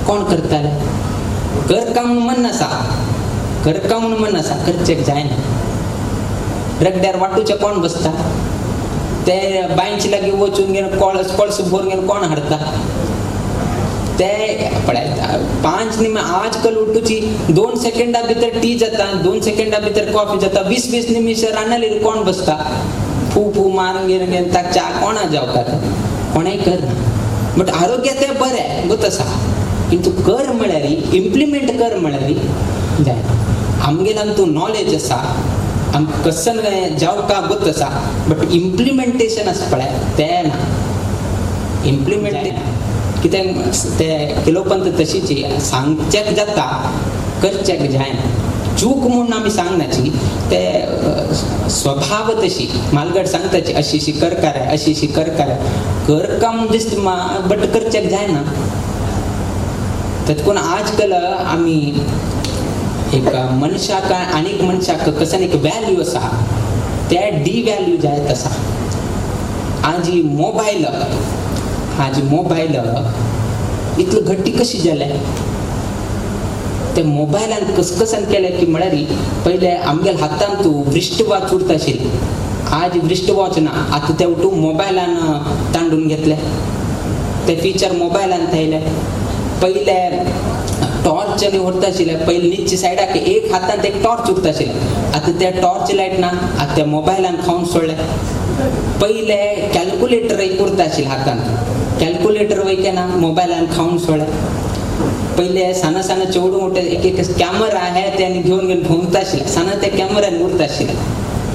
कोण करताले? कर का म्हणून मन आसा, कर का म्हणून मन आसा, करचेक जायना. रगड्यार वाटूचे कोण बसता? ते बांयचे लागीं वचून घेवन कळस कळस भरून घेवन कोण हाडता? ते पळय 5 निमिष आजकाल उठूची 2 सेकंडा भितर टी जाता, 2 सेकंडा भितर कॉफी जाता, 20-20 निमिष रांदलीर कोण बसता? फू फू मारून घेवन घेवन ताका च्या कोणा जावका? कोणेय करना. बट आरोग्य तें बरें गोत आसा, किंतु कर म्हळ्यार इम्प्लिमेंट कर म्हळ्यार जायना. आमगेल्यान तूं नॉलेज आसा, आमकां कसन जावका गोत आसा, बट इम्प्लिमेंटेशन आसा पळय तें ना. इम्प्लिमेंट कित्याक ते किलोपंत तशीच सांगच्याक जाता, करच्याक जायना. चूक म्हूण आमी सांगनाची, ते स्वभाव तशी मालगड सांगताची अशी अशी करकार आहे, अशी अशी करकार आहे, कर का म्हूण दिसता बट करच्याक जायना. तेतकून आजकाल आमी एक मनशाक आनीक मनशाक कसन एक व्हॅल्यू आसा ते डिव्हॅल्यू जायत आसा. आज मोबायल, आज मोबायल इतलो घट्टी कशी जाले? ते मोबायलान कसकसान केलें की म्हळ्यार पयले आमगेल्या हातान तूं व्रिस्ट वॉच उरता आशिल्लें, आज व्रिस्ट वॉच ना, आतां ते उठून मोबायलान तांडून घेतले, ते फिचर मोबायलान थेयले. पयले टॉर्च आनी व्हरता आशिल्ले, पयले नीचे सायडाक एक हातान एक टॉर्च उरता आशिल्लें, आतां ते टॉर्च लायट ना, आतां ते मोबायलान खावन सोडले. पयले कॅल्कुलेटर एक उरता आशिल्लें हातान, कॅल्कुलेटर वयके ना, मोबायलान खावन सोडले. पयले सान सान चेडूं मोठे एक एक कॅमरा आहे ते आनी घेवन घेवन भोंवता आशिल्ले, सान ते कॅमरान उरता आशिल्ले,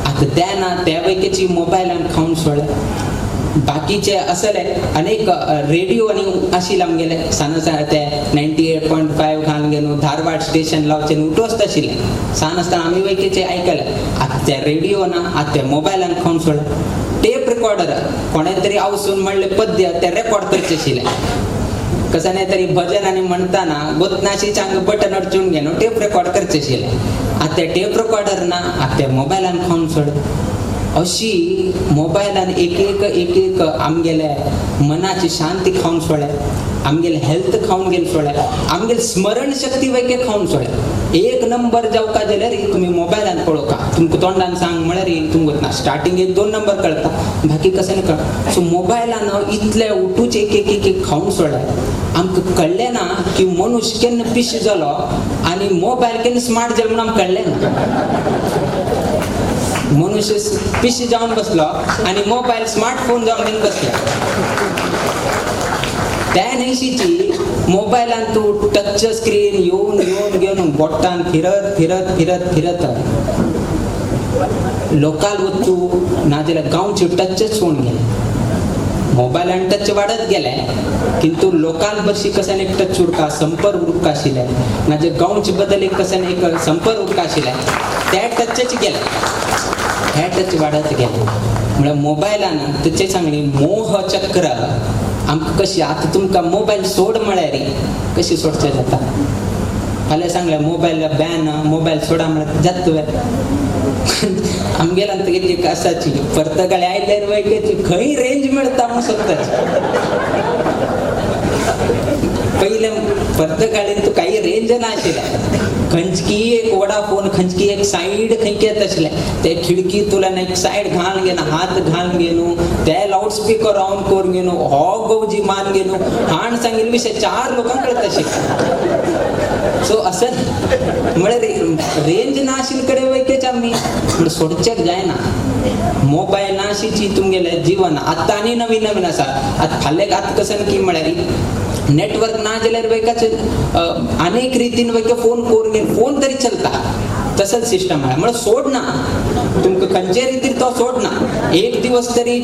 आतां ते ना, ते वयकेची मोबायलान खावन सोडले. बाकीचे असले अनेक रेडिओ आनी आशिल्ले आमगेले सान सान ते 98.5 घालून घेवन धारवाड स्टेशन लावचे आनी उठो आसता आशिल्ले सान आसतना आमी वयकेचे आयकले. आतां ते रेडिओ ना, आतां ते मोबायलान खावन सोडले. टेप रेकॉर्डर कोणे तरी आवसून म्हणले पद्य ते रेकॉर्ड करचे आशिल्ले, कसं नाही तरी भजन आनी म्हणताना गोतनाशी चांग बटन अडचून घेवन टेप रेकॉर्ड करचे आशिल्ले, आतां ते टेप रेकॉर्डर ना, आतां ते मोबायलान खावन सोडले. अशी मोबायलान एक एक एक एक आमगेले मनाची शांती खावन सोडले, आमगेले हेल्थ खावन घेवन सोडले, आमगेले स्मरण शक्ती वैके खावन सोडले. एक नंबर जावका जाल्यार तुमी मोबायलान पळोवका, तुमकां तोंडान सांग म्हळ्यार तुमकां ना स्टार्टींग 1-2 नंबर कळटा, बाकी कशें कळ. सो मोबायलान इतले उठूच एक एक एक एक खावन सोडले, आमकां कळ्ळें ना की मनुष्य केन्ना पिशे जालो आनी मोबायल केन्ना स्मार्ट जालो म्हणून आमकां कळ्ळें ना. मनुष्य पिशे जावन बसलो आनी मोबायल स्मार्टफोन जावन घेवन बसलो. त्या न्हयशीची मोबायलान तूं टच स्क्रीन येवन येवन घेवन बोटान फिरत फिरत फिरत फिरत लोकाल वचूं नाजाल्यार गांवचे टचच सोडून गेले. मोबायलान टच वाडत गेले, किंतु लोकाल बशी कसान एक टच उरका, संपर्क उरका आशिल्ले, नाजाल्यार गांवचे बदल एक कसान एक संपर्क उरका आशिल्ले, त्या टचच गेले, हे टच वाडत गेले. म्हळ्यार मोबायलान तेचे सांगली मोह चक्र आमकां कशी आतां तुमकां मोबायल सोड म्हळ्यार कशी सोडचें जाता. फाल्यां सांगलें मोबायल बॅन, मोबायल सोडा म्हळ्यार जाता तुवें. आमगेल्यान एक एक आसाची पर्तगाळी आयल्यार वयकेची खंय रेंज मेळटा म्हूण सोदताची. पयले पर्तगाळीन तूं काही रेंज नाशिल्लें, खंयची एक वडाफोन खंयची एक सायड खंयची येत आशिल्लें, ते खिडकी तुल्यान एक सायड घालून घेवन हात घालून घेवन ते लावड स्पीकर ऑन करून घेवन हो गवजी मान घेवन हाण सांगिल्ले विशय 4 लोकांक कळत आशिल्लें. सो असं म्हळ्यार रेंज ना आशिल्ले कडेन वयकेच आमी पूण सोडचेक जायना. मोबायल ना आशिची तुमगेलें जीवन आतां आनी नवीन नवीन आसा. आतां फाल्यां आतां कसं की म्हळ्यार नेटवर्क ना जाल्यार वयकाच अनेक रितीन वयके फोन करून घेवन फोन तरी चलता, तसंच सिस्टम आहे. म्हळ्यार सोड ना तुमकां खंयचे रितीन तो सोड ना, एक दिवस तरी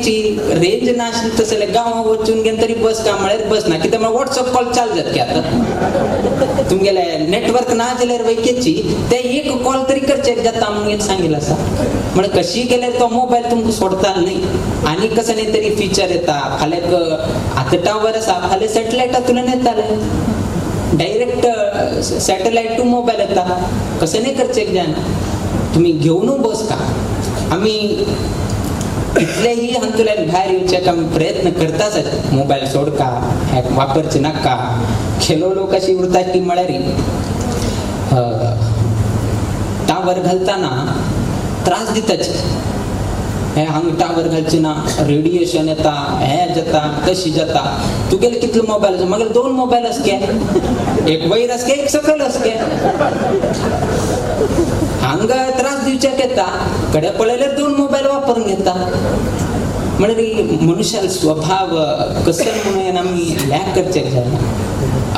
रेंज ना आशिल्ली तसले गांवां वचून घेवन तरी बस का म्हळ्यार बस ना, कित्याक म्हळ्यार वॉट्सअप कॉल चालू जाता की आतां तुमगेले नेटवर्क ना जाल्यार वयकेची ते एक कॉल तरी करचे जाता म्हणून सांगिल्लें आसा. म्हळ्यार कशी केल्यार तो मोबायल तुमकां सोडता न्ही. आनी कसं न्ही तरी फिचर येता फाल्यां आतां टावर आसा, फाल्यां सॅटलायटांतल्यान येताले, डायरेक्ट सॅटलायट टू मोबायल येता. कशें न्ही करचें जायना, तुमी घेवनू बस का. आमी कितलेही हातूंतल्यान भायर येवच्याक आमी प्रयत्न करताच, मोबायल सोडका, वापरचे नाका. खेलो लोक अशी उरता की म्हळ्यार टावर घालताना त्रास दिताच. हे हांगा टावर घालचे ना, रेडिएशन येता, हे जाता, तशी जाता. तुगेले कितलो मोबायल आसा? मागीर 2 मोबायल आसके, एक वयर आसके, एक सकयल आसके. हांगा त्रास दिवच्याक येता, कडे पळयल्यार 2 मोबायल वापरून घेता. म्हणजे मनुष्याल स्वभाव कसं म्हणून आमी लॅक करचें जायना.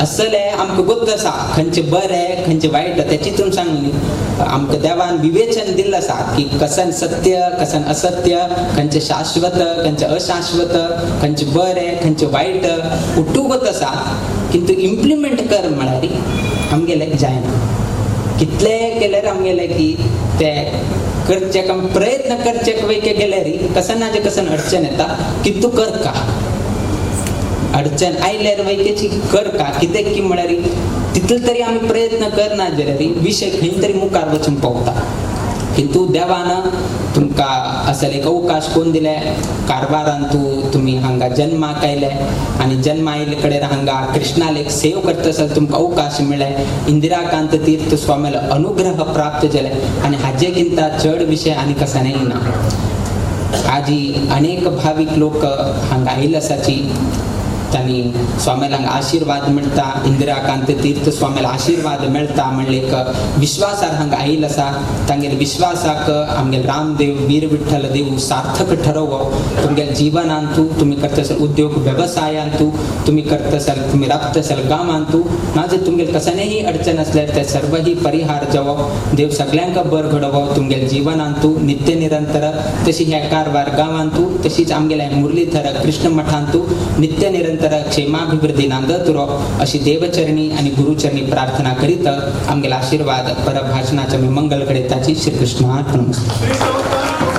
असले आमकां गोत्त आसा खंयचें बरें खंयचें वायट, तेची तुमी सांगली. आमकां देवान विवेचन दिल्लें आसा की कसन सत्य कसन असत्य, खंयचें शाश्वत खंयचें अशाश्वत, खंयचें बरें खंयचें वायट, उट्टू गोत आसा. किंतु इम्प्लिमेंट कर म्हळ्यार आमगेलें जायना. कितलें केल्यार आमगेलें की ते करचें आमी प्रयत्न करचे वैके गेल्यार कसन ना जे कसन अडचण येता. किंतु कर का अडचण आयल्यार वैकेची कर का कितें की म्हळ्यार तितले तरी आमी प्रयत्न करना जाल्यार विशय खंय तरी मुखार वचूंक पावता. किंतु देवान तुमकां असले एक अवकाश कोण दिले कारवारान तुमी हांगा जन्माक आयले आनी जन्मा आयिल्ले कडेन हांगा कृष्णाल एक सेव करता आसतना तुमकां अवकाश मेळ्ळे. इंदिराकांत तीर्थ स्वामीलो अनुग्रह प्राप्त जाले आनी हाजे किंता चड विशय आनी कसानय ना. आजी अनेक भावीक लोक हांगा आयिल्ले आसाची, तांणी स्वामीला आशीर्वाद मेळटा, इंदिराकांत तीर्थ स्वामीला आशीर्वाद मेळटा म्हणले एक विश्वासार हांगा आयिल्लो आसा. तांगेले विश्वासाक आमगेले रामदेव वीर विठ्ठल देव सार्थक ठरोवो. तुमगेले जीवनांतू तुमी करता असाल उद्योग वेवसायांतू तुमी करता असाल, तुमी राबता असाल गांवांतू, ना जर तुमगेले कसलेही अडचण आसल्यार ते सर्वही परिहार जावो. देव सगळ्यांक बर घडोवो तुमगेले जीवनांतू नित्य निरंतर. तशी ह्या कारवार गांवांतू तशीच आमगेल्या मुरलीधर कृष्ण मठांतू नित्य निरंतर क्षेमाभिवृद्धी नांदत उरो अशी देवचरणी आणि गुरुचरणी प्रार्थना करीत आमगेला आशीर्वाद परभाषणाच्या मी मंगल घडयताची. श्रीकृष्णार्पणमस्तु.